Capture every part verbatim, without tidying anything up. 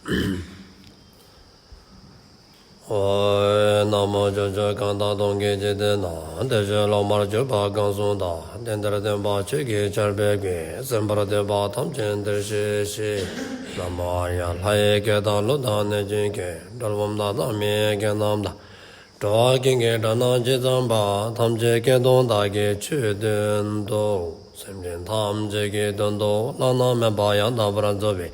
ཨོ། ན་མོ། ཕྱོགས་བཅུ་གང་དག་སྟོང་གི་འཇིག་རྟེན་ན། བདེ་གཤེགས་སློབ་མར་གྱུར་པ་གང་གསུངས་དག། དེང་འདིར་སྟོན་པ་ཆོས་ཀྱི་ཆར་འབེབས་ཀྱིས། གསན་པར་འདོད་པ་ཐམས་ཅད་འདིར་གཤེགས་ཤིག། ན་མོ་ཡ། ལྷ་ཡི་སྐད་དང་ཀླུ་དང་གནོད་སྦྱིན་སྐད། གྲུལ་བུམ་དག་དང་མི་ཡི་སྐད་རྣམས་དང་། འགྲོ་བ་ཀུན་གྱི་སྒྲ་རྣམས་ཇི་ཙམ་པ། ཐམས་ཅད་སྐད་དུ་བདག་གིས་ཆོས་བསྟན་ཏོ། སེམས་ཅན་ཐམས་ཅད་ཀྱི་དོན་དུ་བླ་ན་མེད་པ་ཡང་དག་པར་རྫོགས་པའི་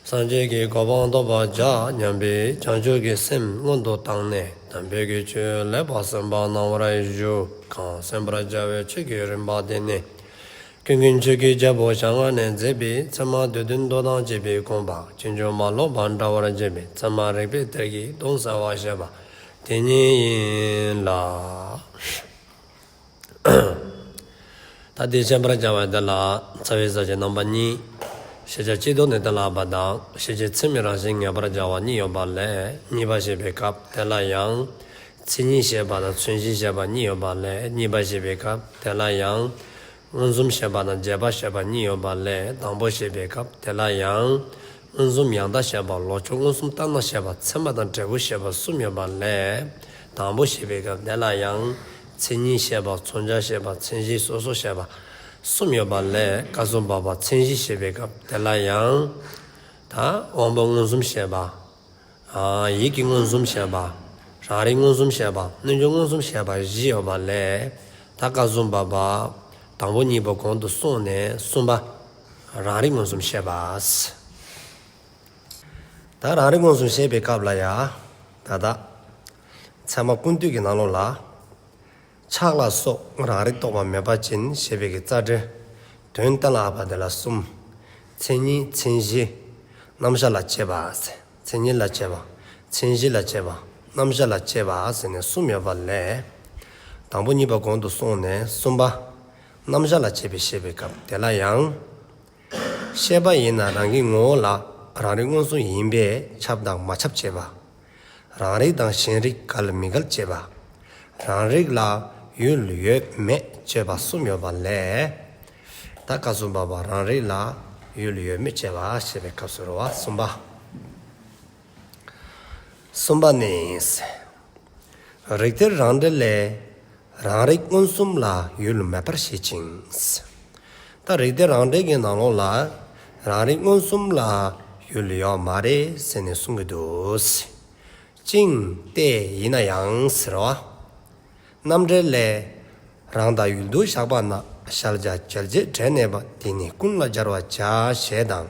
སངས་རྒྱས་ཀྱི་གོ་འཕང་ཐོབ་པར་བྱ་སྙམ་པའི་བྱང་ཆུབ་ཀྱི་སེམས་སྔོན་དུ་བཏང་ནས་དམ་པའི་གི་ཆོས་ལེགས་པར་གསན་པར་གནང་བར་ཞུ། གང་གསན་པར་བྱ་བའི་ཆོས་ཀྱི་རིམ་པ་དེ་ནི། ཀུན་མཁྱེན་ཆོས་ཀྱི་རྒྱལ་པོ་ཞལ་སྔ་ནས་མཛད་པའི་ཚད་མ་སྡེ་བདུན་མདོ་དང་བཅས་པའི་དགོངས་པ་ཕྱིན་ཅི་མ་ལོག་པར་འགྲེལ་བར་བྱེད་པའི་ཚད་མ་རིགས་པའི་གཏེར་གྱི་དོན་གསལ་བར་བཤད་པ་དེ་ཉིད་ཡིན་ལ། ད་དེ་བཤད་པར་བྱ་བ་དེ་ལ་རྩ་བའི་ས་བཅད་རྣམ་པ་གཉིས། ཤེས་བྱ་སྤྱི་ལྡོག་ནས་གཏན་ལ་དབབ་པ་དང་། ཤེས་བྱེད་ཚད་མའི་རང་བཞིན་ངེས་པར་བྱ་བ་གཉིས་ཡོད་པ་ལས་གཉིས་པ་བཤད་པའི་སྐབས་དེ་ལ་ཡང་། མཚན་ཉིད་བཤད་པ་དང་མཚན་གཞི་བཤད་པ་གཉིས་ཡོད་པ་ལས་གཉིས་པ་བཤད་པའི་སྐབས་དེ་ལ་ཡང་། མངོན་སུམ་བཤད་པ་དང་རྗེས་དཔག་བཤད་པ་གཉིས་ཡོད་པ་ལས་དང་པོ་བཤད་པའི་སྐབས་དེ་ལ་ཡང་། མངོན་སུམ་ཡང་དག་བཤད་པ། ལོག་ཕྱོགས་མངོན་སུམ་ལྟར་སྣང་བཤད་པ། ཚད་མ་དང་འབྲས་བུ་བཤད་པ་གསུམ་ཡོད་པ་ལས། དང་པོ་བཤད་པའི་སྐབས་དེ་ལ་ཡང་། མཚན་ཉིད་བཤད་པ། མཚོན་བྱ་བཤད་པ། མཚན་གཞི་སོ་སོ་བཤད་པ་གསུམ་ཡོད་པ་ལས། སྐབས་སུ་བབ་པ་མཚན་གཞི་བཤད་པའི་སྐབས་དེ་ལ་ཡང་། ད་དབང་པོ་མངོན་སུམ་བཤད་པ། ཨ། ཡིད་ཀྱི་མངོན་སུམ་བཤད་པ། རང་རིག་མངོན་སུམ་བཤད་པ། རྣལ་འབྱོར་མངོན་སུམ་བཤད་པ་བཞི་ཡོད་པ་ལས། ད་སྐབས་སུ་བབ་པ། དང་པོ་གཉིས་པོ་གོང་དུ་སོང་ནས་གསུམ་པ། རང་རིག་མངོན་སུམ་བཤད་པ། ད་རང་རིག་མངོན་སུམ་བཤད་པའི་སྐབས་ལ་ཡ། ད་ལྟ། ཚད་མ་ཀུན་བཏུས་ཀྱི་ནང་ལོགས་ལ། ཆགས་ལ་སོགས་རང་རིག་རྟོག་པ་མེད་པ་ཅིན་ཞེས་པའི་གི་རྩ་འགྲེལ། དོན་གཏན་ལ་དབབ་པ་དེ་ལ་གསུམ། མཚན་ཉིད། མཚན་གཞི། རྣམ་གཞག་ལ་དཔྱད་པ། མཚན་ཉིད་ལ་དཔྱད་པ། མཚན་གཞི་ལ་དཔྱད་པ། རྣམ་གཞག་ལ་དཔྱད་པ་ཟེར་ནས་གསུམ་ཡོད་པ་ལས། དང་པོ་གཉིས་པོ་གོང་དུ་སོང་ནས་གསུམ་པ། རྣམ་གཞག་ལ་དཔྱད་པའི་བཤད་པའི་སྐབས་དེ་ལ་ཡང་། ཤེས་པ་ཡིན་ན་རང་གི་ངོ་བོ་ལ་རང་རིག་མངོན་སུམ་ཡིན་པས་ཁྱབ་དང་མ་ཁྱབ་དཔྱད་པ། རང་རིག་དང་གཞན་རིག་འགལ་མི་འགལ་དཔྱད་པ། རང་རིག་ལ་ཡུལ་ཡོད་མེད་དཔྱད་པ་གསུམ་ཡོད་པ་ལས། ད་སྐབས་སུ་བབ་པ་རང་རིག་ལ་ཡུལ་ཡོད་མེད་དཔྱད་པ་ཞེས་པའི་སྐབས་སུ་རེད་བ། གསུམ་པ། གསུམ་པ་ནི། རིགས་གཏེར་རང་འགྲེལ་ལས། རང་རིག་མངོན་སུམ་ལ་ཡུལ་མེད་པར་བཤད་ཅིང་། ད་རིགས་གཏེར་རང་འགྲེལ་གྱི་ནང་ལོགས་ལ། རང་རིག་མངོན་སུམ་ལ་ཡུལ་ཡོད་མ་རེད་ཟེར་ནས་གསུང་གི་འདུག། ཅིང་སྟེ་ཡིན་ན་ཡང་ཟེར་བ། རྣམ་འགྲེལ་ལས། རང་དང་ཡུལ་དུ་བཞག་པ་ན་གཞལ་བྱ་བྱ་བྱེད་འབྲས་གནས་པ་དེ་ནི་ཀུན་ལ་སྦྱར་བར་བྱ་ཞེས་དང་།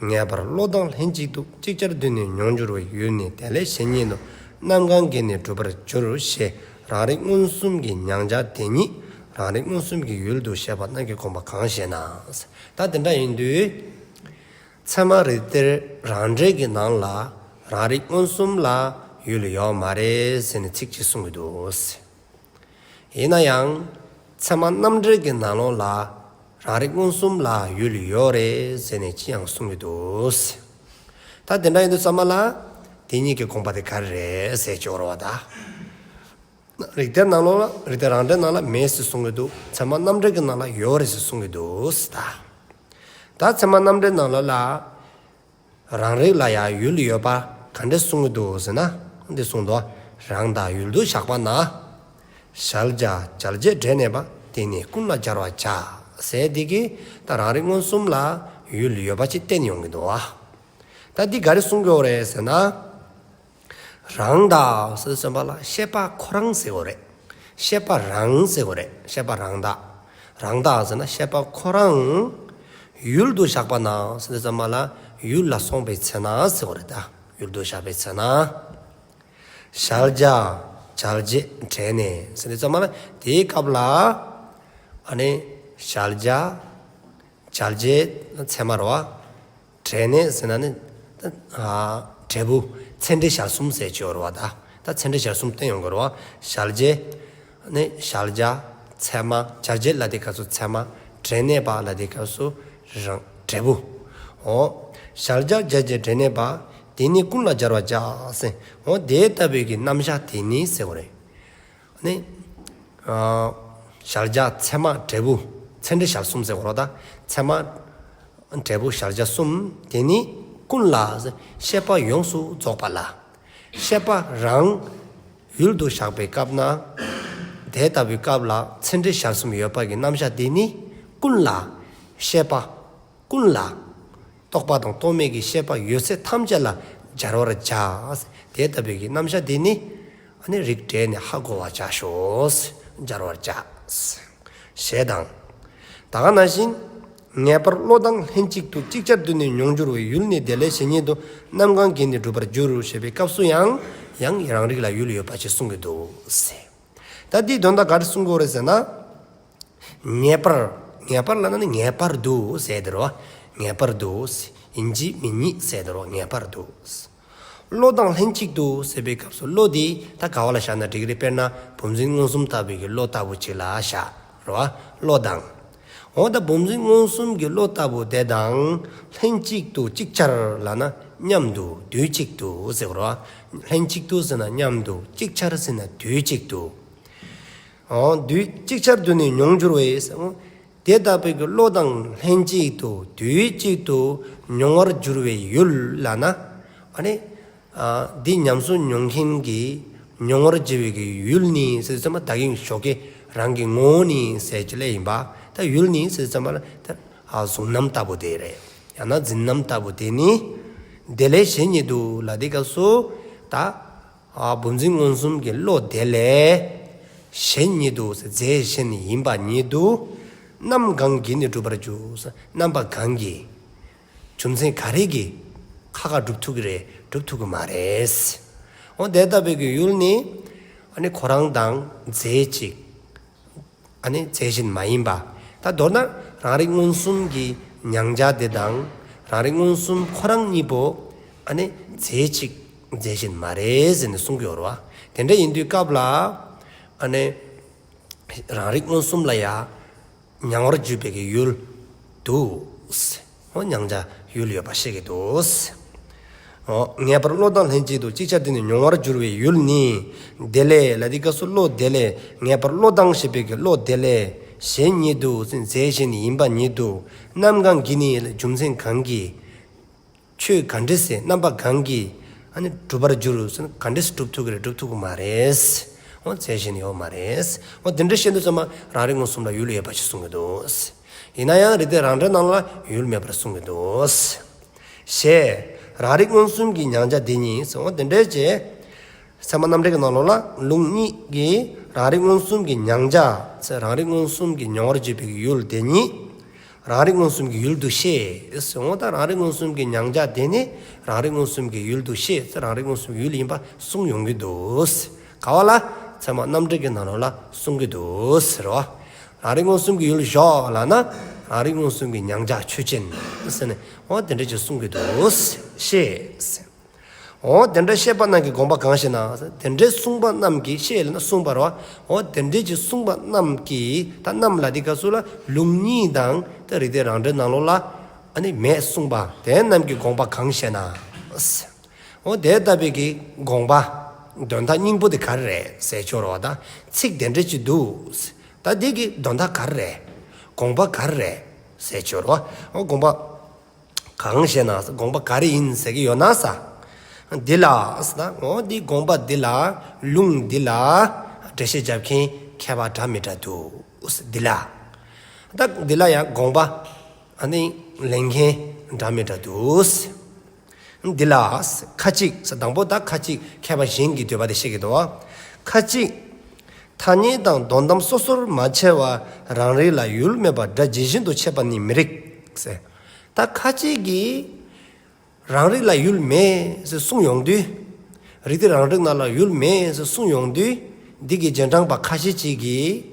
ངེས་པར་བློ་དང་ལྷན་ཅིག་ཏུ་ཅིག་ཅར་དུ་ནི་མྱོང་འགྱུར་བའི་ཡུལ་ནི་དེ་ལས་གཞན་ཉིད་དུ་རྣམ་གང་གིས་ནི་གྲུབ་པར་འགྱུར་ཞེས་རང་རིག་མངོན་སུམ་གྱི་མྱང་བྱ་དེ་ཉིད་རང་རིག་མངོན་སུམ་གྱི་ཡུལ་དུ་བཤད་པ་རྣམས་ཀྱི་དགོངས་པ་གང་ཞེ་ན། ད་དེ་འདྲ་ཡིན་དུས། ཚད་མ་རིགས་གཏེར་རང་འགྲེལ་གྱི་ནང་ལ་རང་རིག་མངོན་སུམ་ལ་ཡུལ་ཡོད་མ་རེད་ཟེར་ནས་ཚིག་གཅིག་གསུང་གི་འདུག། ཡིན་ན་ཡང་ཚད་མ་རྣམ་འགྲེལ་གྱི་ནང་ལོགས་ལ་རང་རིག་མངོན་སུམ་ལ་ཡུལ་ཡོད་རེད་ཟེར་ནས་ཅི་ཡང་གསུང་གི་འདུག། ད་དེ་འདྲ་ཡིན་དུས་ཙམ་པ་ལ་དེ་གཉིས་ཀྱི་དགོངས་པ་དེ་ག་རེ་རེད་ཟེར་ཅིག་ཡོད་རེད་བ་ད། རིགས་གཏེར་ནང་ལོགས་ལ་རིགས་གཏེར་རང་འགྲེལ་ནང་ལ་མེད་ཟེར་གསུང་གི་འདུག། ཚད་མ་རྣམ་འགྲེལ་གྱི་ནང་ལ་ཡོད་རེད་ཟེར་གསུང་གི་འདུག་ཟེར་ད། ད་ཚད་མ་རྣམ་འགྲེལ་ནང་ལོགས་ལ་རང་རིག་ལ་ཡང་ཡུལ་ཡོད་པ་ག་འདྲས་གསུང་གི་འདུག་ཟེར་ན། འདི་གསུངས་འདུག། རང་དང་ཡུལ་དུ་བཞག་པ་ན། གཞལ་བྱ་བྱ་བྱེད་འབྲས་གནས་པ་དེ་ནི་ཀུན་ལ་སྦྱར་བར་བྱ་ཟེར་དེ་གིས་ད་རང་རིག་མངོན་སུམ་ལ་ཡུལ་ཡོད་པ་ཅིག་བསྟན་ཡོང་གི་འདུག་བ། ད་འདི་ག་རེ་གསུང་གི་ཡོད་རེད་ཟེར་ན། རང་དང་ཟེར་དུས་ཙམ་པ་ལ་ཤེས་པ་ཁོ་རང་ཟེར་དགོས་རེད། ཤེས་པ་རང་ཟེར་དགོས་རེད། ཤེས་པ་རང་དང་། རང་དང་ཟེར་ན་ཤེས་པ་ཁོ་རང་ཡུལ་དུ་བཞག་པ་ན་ཟེར་དུས་ཙམ་པ་ལ་ཡུལ་ལ་སོང་བའི་ཚེ་ན་ཟེར་དགོས་རེད་ད། ཡུལ་དུ་བཞག་པའི་ཚེ་ན། གཞལ་བྱ་བྱ་བྱེད་འབྲས་གནས་ཟེར་དུས་ཙམ་པ་ལ་དེའི་སྐབས་ལ་ཨ་ནི་གཞལ་བྱ་བྱ་བྱེད་ཚད་མ་རེད་བ། འབྲས་གནས་ཟེར་ན་ནི། ཨ། འབྲས་བུ། ཚད་འབྲས་གཞལ་གསུམ་ཟེར་ཅིག་ཡོད་རེད་བ་ད། ད་ཚད་འབྲས་གཞལ་གསུམ་བསྟན་ཡོང་གི་རེད་བ། གཞལ་བྱེད། ནི་གཞལ་བྱ། ཚད་མ། བྱ་བྱེད་ལ་དེ་སྐབས་སུ་ཚད་མ། འབྲས་གནས་པ་ལ་དེ་སྐབས་སུ་རང་འབྲས་བུ། འོ། གཞལ་བྱ་བྱ་བྱེད་འབྲས་གནས་པ། དེ་ནི་ཀུན་ལ་སྦྱར་བར་བྱ་ཟེར། འོ་དེ་ལྟ་བུའི་གི་རྣམ་གཞག་དེ་ནི་ཟེར་བ་རེད། ནི། ཨ། གཞལ་བྱ་ཚད་མ་འབྲས་བུ། ཚད་འབྲས་གཞལ་གསུམ་ཟེར་བ་རེད་ད། ཚད་མ། འབྲས་བུ་གཞལ་བྱ་གསུམ་དེ་ནི། ཀུན་ལ། ཤེས་པ་ཡོངས་སུ་རྫོགས་པ་ལ། ཤེས་པ་རང་ཡུལ་དུ་བཞག་པའི་སྐབས་ན། དེ་ལྟ་བུའི་སྐབས་ལ་ཚད་འབྲས་གཞལ་གསུམ་ཡོད་པ་གི་རྣམ་གཞག་འདི་ནི་ཀུན་ལ། ཤེས་པ་ཀུན་ལ། རྟོག་པ་དང་རྟོག་མེད་ཀྱི་ཤེས་པ་ཡོད་ཚད་ཐམས་ཅད་ལ་སྦྱར་བར་བྱ། དེ་ལྟ་བུའི་གི་རྣམ་གཞག་འདི་ནི། ཨ་ནི་རིགས་འགྲེ་ནས་ཧ་གོ་བར་བྱ་ཞོག་སྦྱར་བར་བྱ། ཞེས་དང་། ད་ག་ནང་བཞིན། ངེས་པར་བློ་དང་ལྷན་ཅིག་ཏུ་ཅིག་ཅར་དུ་ནི་མྱོང་འགྱུར་བའི་ཡུལ་ནི་དེ་ལས་གཞན་ཉིད་དུ་རྣམ་གང་གིས་ནི་གྲུབ་པར་འགྱུར་ཞེས་པའི་སྐབས་སུ་ཡང་ཡང་རང་རིག་ལ་ཡུལ་ཡོད་པ་ཞིག་གསུང་གི་འདུག་ཟེར། ད་འདིའི་དོན་དག་ག་རེ་གསུང་གི་ཡོད་རེད་ཟེར་ན། ངེས་པར། ངེས་པར་ལབ་ན་ནི་ངེས་པར་དུ་ཟེར་དེ་རེད་བ། ངེས་པར་དུ། ཡིན་གཅིག་མིན་གཉིས་ཟེར་དེ་རེད་བ། ངེས་པར་དུ། བློ་དང་ལྷན་ཅིག་ཏུ་ཟེར་བའི་སྐབས་སུ་བློ་འདི་ད་ག་བ་ལ་བཞག་ན་འགྲིག་གི་རེད། དཔེར་ན་བུམ་འཛིན་མངོན་སུམ་ལྟ་བུའི་གི་བློ་ལྟ་བུ་ཅིག་ལ་བཞག་རེད་བ། བློ་དང་། འོ་ད་བུམ་འཛིན་མངོན་སུམ་གྱི་བློ་ལྟ་བུ་དེ་དང་ལྷན་ཅིག་ཏུ་ཅིག་ཅར་ལབ་ན་མཉམ་དུ་དུས་གཅིག་ཏུ་ཟེར་རེད་བ། ལྷན་ཅིག་ཏུ་ཟེར་ན་མཉམ་དུ། ཅིག་ཅར་ཟེར་ན་དུས་གཅིག་ཏུ། འོ་དུས་ཅིག་ཅར་དུ་ནི་མྱོང་འགྱུར་བའི། དེ་ལྟ་བུའི་གི་བློ་དང་ལྷན་ཅིག་ཏུ་དུས་གཅིག་ཏུ་མྱོང་བར་འགྱུར་བའི་ཡུལ་ལབ་ན། ཨ་ནི། ཨ་འདི་ཉམས་སུ་མྱོང་མཁན་གྱིས་མྱོང་བར་བགྱི་བའི་གི་ཡུལ་ནི་ཟེར་ཙམ་པ་ད་གིན་ཞོགས་ཀས་རང་གི་ངོ་བོ་ནི་ཟེར་གྱི་ལས་ཡིན་པ། ད་ཡུལ་ནི་ཟེར་ཙམ་པ་ལ་ད་ཨ་གཟུང་རྣམ་ལྟ་བུ་དེ་རེད། ཡང་ན་འཛིན་རྣམ་ལྟ་བུ་དེ་ནི། དེ་ལས་གཞན་ཉིད་དུ་ལབ་དེ་སྐབས་སུ་ད། ཨ་བུམ་འཛིན་མངོན་སུམ་གྱི་བློ་དེ་ལས། གཞན་ཉིད་དུ་ཟེར། རྫས་གཞན་ཡིན་པ་ཉིད་དུ། རྣམ་གང་གིས་ནི་གྲུབ་པར་འགྱུར། རྣམ་པ་གང་གིས། རྒྱུ་མཚན་ག་རེ་གིས་ཁ་ཁ་གྲུབ་ཐུབ་ཀྱི་རེད། གྲུབ་ཐུབ་ཀྱི་མ་རེད། འོ་དེ་ལྟ་བུའི་གི་ཡུལ་ནི། ཨ་ནི་ཁོ་རང་དང་རྫས་གཅིག་ཨ་ནི་རྫས་གཞན་མ་ཡིན་པ། ད་མདོར་ན་རང་རིག་མངོན་སུམ་གྱི་མྱང་བྱ་དེ་དང་རང་རིག་མངོན་སུམ་ཁོ་རང་གཉིས་པོ་ཨ་ནི་རྫས་གཅིག་རྫས་གཞན་མ་རེད་ཟེར་ནས་གསུང་གི་ཡོད་རེད་བ། དེ་འདྲ་ཡིན་དུས་སྐབས་ལ་ཨ་ནི་རང་རིག་མངོན་སུམ་ལ་ཡང་མྱང་བར་འགྱུར་བའི་གི་ཡུལ་འདུག་འོ་མྱང་བྱ་ཡུལ་ཡོད་པ་ཤེས་ཀྱི་འདུག་འོ་ངེས་པར་བློ་དང་ལྷན་ཅིག་ཏུ་ཅིག་ཅར་དུ་ནི་མྱོང་བར་འགྱུར་བའི་ཡུལ་ནི། དེ་ལས་ལབ་དེ་སྐབས་སུ་བློ་དེ་ལས། ངེས་པར་བློ་དང་ཞེས་པའི་གི་བློ་དེ་ལས། གཞན་ཉིད་དུ་ཟེར་རྫས་གཞན་ཡིན་པ་ཉིད་དུ། རྣམ་གང་གིས་ནི་རྒྱུ་མཚན་གང་གིས། ཆོས་ག་འདྲ་ཟེར་རྣམ་པ་གང་གིས། ཨ་ནི་གྲུབ་པར་འགྱུར་ཟེར་ན་ག་འདྲ་ཟེར་གྲུབ་ཐུབ་ཀྱི་རེད། གྲུབ་ཐུབ་ཀྱི་མ་རེད། འོ་རྫས་གཞན་ཡོད་མ་རེད། འོ་དེ་འདྲ་བཤད་དུས་ཙམ་པ་རང་རིག་མངོན་སུམ་ལ་ཡུལ་ཡོད་པ་ཞིག་གསུང་གི་འདུག་ཡིན་ན་ཡང་རིགས་གཏེར་རང་འགྲེལ་ནང་ལ་ཡུལ་མེད་པར་གསུང་གི་འདུག་ཞེས། རང་རིག་མངོན་སུམ་གྱི་མྱང་བྱ་དེ་ཉིད་ཟེར། འོ་དེ་འདྲའི་ཅེས། ཚད་མ་རྣམ་འགྲེལ་གྱི་ནང་ལོགས་ལ་ལུང་གཉིས་ཀྱིས་རང་རིག་མངོན་སུམ་གྱི་མྱང་བྱ་ཟེར། རང་རིག་མངོན་སུམ་གྱི་མྱོང་བར་བྱེད་པའི་ཡུལ་དེ་ཉིད། རང་རིག་མངོན་སུམ་གྱི་ཡུལ་དུ་ཤེས་ཟེར། འོ་ད་རང་རིག་མངོན་སུམ་གྱི་མྱང་བྱ་དེ་ནི་རང་རིག་མངོན་སུམ་གྱི་ཡུལ་དུ་ཤེས་ཟེར། རང་རིག་མངོན་སུམ་གྱི་ཡུལ་ཡིན་པ་གསུངས་ཡོང་གི་འདུག་ག་བ་ལ། ཚད་མ་རྣམ་འགྲེལ་གྱི་ནང་ལོགས་ལ་གསུང་གི་འདུག་ཟེར་བ། རང་རིག་མངོན་སུམ་གྱི་ཡུལ་ཞོག་ལབ་ན། རང་རིག་མངོན་སུམ་གྱི་མྱང་བྱ་ཆོས་ཅན་ཟེར་ནས་འོ་དེ་འདྲ་ཅིག་གསུང་གི་འདུག་ཤེས་ཟེར། འོ་དེ་འདྲ་བཤད་པ་རྣམས་ཀྱི་དགོངས་པ་གང་ཞེ་ན། དེ་འདྲའི་གསུངས་པ་རྣམས་ཀྱི་ཤེས་ལབ་ན་གསུངས་པ་རེད་བ། འོ་དེ་འདྲའི་ཅིག་གསུངས་པ་རྣམས་ཀྱི་ད་རྣམས་ལབ་དེ་སྐབས་སུ་ལ་ལུང་གཉིས་དང་ད་རིགས་གཏེར་རང་འགྲེལ་ནང་ལོགས་ལ་ཨ་ནི་མེད་གསུངས་པ་དེ་རྣམས་ཀྱི་དགོངས་པ་གང་ཞེ་ན། འོ་དེ་ལྟ་བུའི་གི་དགོངས་པ་དོན་དག་སྙིང་པོ་དེ་ག་རེ་རེད་ཟེར་ཆོག་རེད་བ། ད་ཚིག་དེ་འདྲ་ཅིག་འདུག་ད་དེ་གི་དོན་དག་ག་རེ་རེད། དགོངས་པ་ག་རེ་རེད་ཟེར་ཆོག་རེད་བ། འོ་དགོངས་པ་གང་ཞེ་ན། དགོངས་པ་ག་རེ་ཡིན་ཟེར་གྱི་ཡོད་ན་ས། འདི་ལ་ཟེར་ན། འོ་འདི་དགོངས་པ་འདི་ལ། ལུང་འདི་ལ། འགྲེལ་བཤད་རྒྱབ་མཁན་མཁས་པ་འདྲ་མི་འདྲ་འདུག་འདི་ལ། ད་འདི་ལ་ཡང་དགོངས་པ་ཨ་ནི་ལེན་མཁན་འདྲ་མི་འདྲ་འདུག་འདི་ལ་ཁ་ཅིག་ཟེར། དང་པོ་ད་ཁ་ཅིག་མཁས་པ་གཞན་གྱི་འདོད་པ་དེ་བཤད་ཀྱི་འདུག་ཁ་ཅིག་ཐ་སྙད་དང་དོན་དམ་སོ་སོར་མ་ཕྱེ་བར་རང་རིག་ལ་ཡུལ་མེད་པར་སྒྲ་ཇི་བཞིན་དུ་འཆད་པ་ནི་མི་རིགས་ཟེར། ད་ཁ་ཅིག་གིས་རང་རིག་ལ་ཡུལ་མེད་ཟེར་གསུངས་ཡོང་དུས། རིགས་གཏེར་རང་འགྲེལ་ནང་ལ་ཡུལ་མེད་ཟེར་གསུངས་ཡོང་དུས། འདི་གི་རྗེས་འབྲང་པ་ཁ་ཤས་ཅིག་གིས།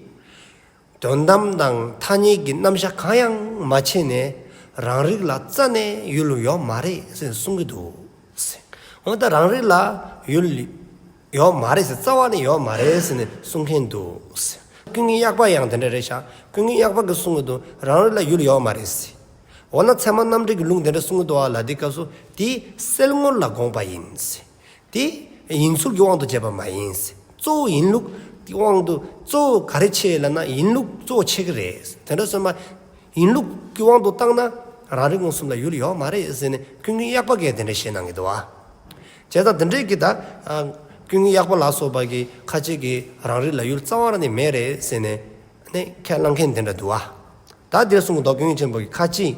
དོན་དམ་དང་ཐ་སྙད་ཀྱི་རྣམ་གཞག་གང་ཡང་མ་ཕྱེ་ནས་རང་རིག་ལ་རྩ་ནས་ཡུལ་ཡོད་མ་རེད་ཟེར་གསུང་གི་འདུག་འོ་ད་རང་རིག་ལ་ཡུལ་ཡོད་མ་རེད་ཟེར། རྩ་བ་ནས་ཡོད་མ་རེད་ཟེར་ནས་གསུང་མཁན་འདུག་ཀུན་མཁྱེན་གཡག་པ་ཡང་དེ་འདྲ་རེད་ཤག་ཀུན་མཁྱེན་གཡག་པ་གིས་གསུང་གི་འདུག་རང་རིག་ལ་ཡུལ་ཡོད་མ་རེད་ཟེར། འོ་ན་ཚད་མ་རྣམ་འགྲེལ་གྱི་ལུང་དེ་འདྲ་གསུང་གི་འདུག་ཨ་ལབ་དུས་སྐབས་སུ་དེ་སེལ་ངོར་ལ་དགོངས་པ་ཡིན་ཟེར། དེ་ཡིན་ཚུལ་གྱི་དབང་དུ་བྱས་པ་མ་ཡིན། གཙོ་བོ་ཡིན་ལུགས་ཀྱི་དབང་དུ་གཙོ་བོ་ག་རེ་ཕྱེ་ལབ་ན་ཡིན་ལུགས་གཙོ་བོ་ཕྱེ་གི་རེད། དེ་འདྲ་སོང་ན་ཡིན་ལུགས་ཀྱི་དབང་དུ་བཏང་ན་ རང་རིག་མངོན་སུམ་ལ་ཡུལ་ཡོད་མ་རེད་ཟེར་ནས་ཀུན་མཁྱེན་གཡག་པ་གིས་དེ་འདྲ་བཤད་གནང་གི་འདུག་བ། བྱས་ཙང་དེ་འདྲའི་གི་ད་ཨ་ཀུན་མཁྱེན་གཡག་པ་ལ་སོགས་པ་གིས་ཁ་ཅིག་གིས་རང་རིག་ལ་ཡུལ་རྩ་བ་རང་ནས་མེད་རེད་ཟེར་ནས་ནས་ཁས་བླངས་མཁན་དེ་འདྲ་འདུག་བ། ད་འདིར་གསུངས་མདོ་ཀུན་མཁྱེན་ཆེན་པོ་གིས་ཁ་ཅིག་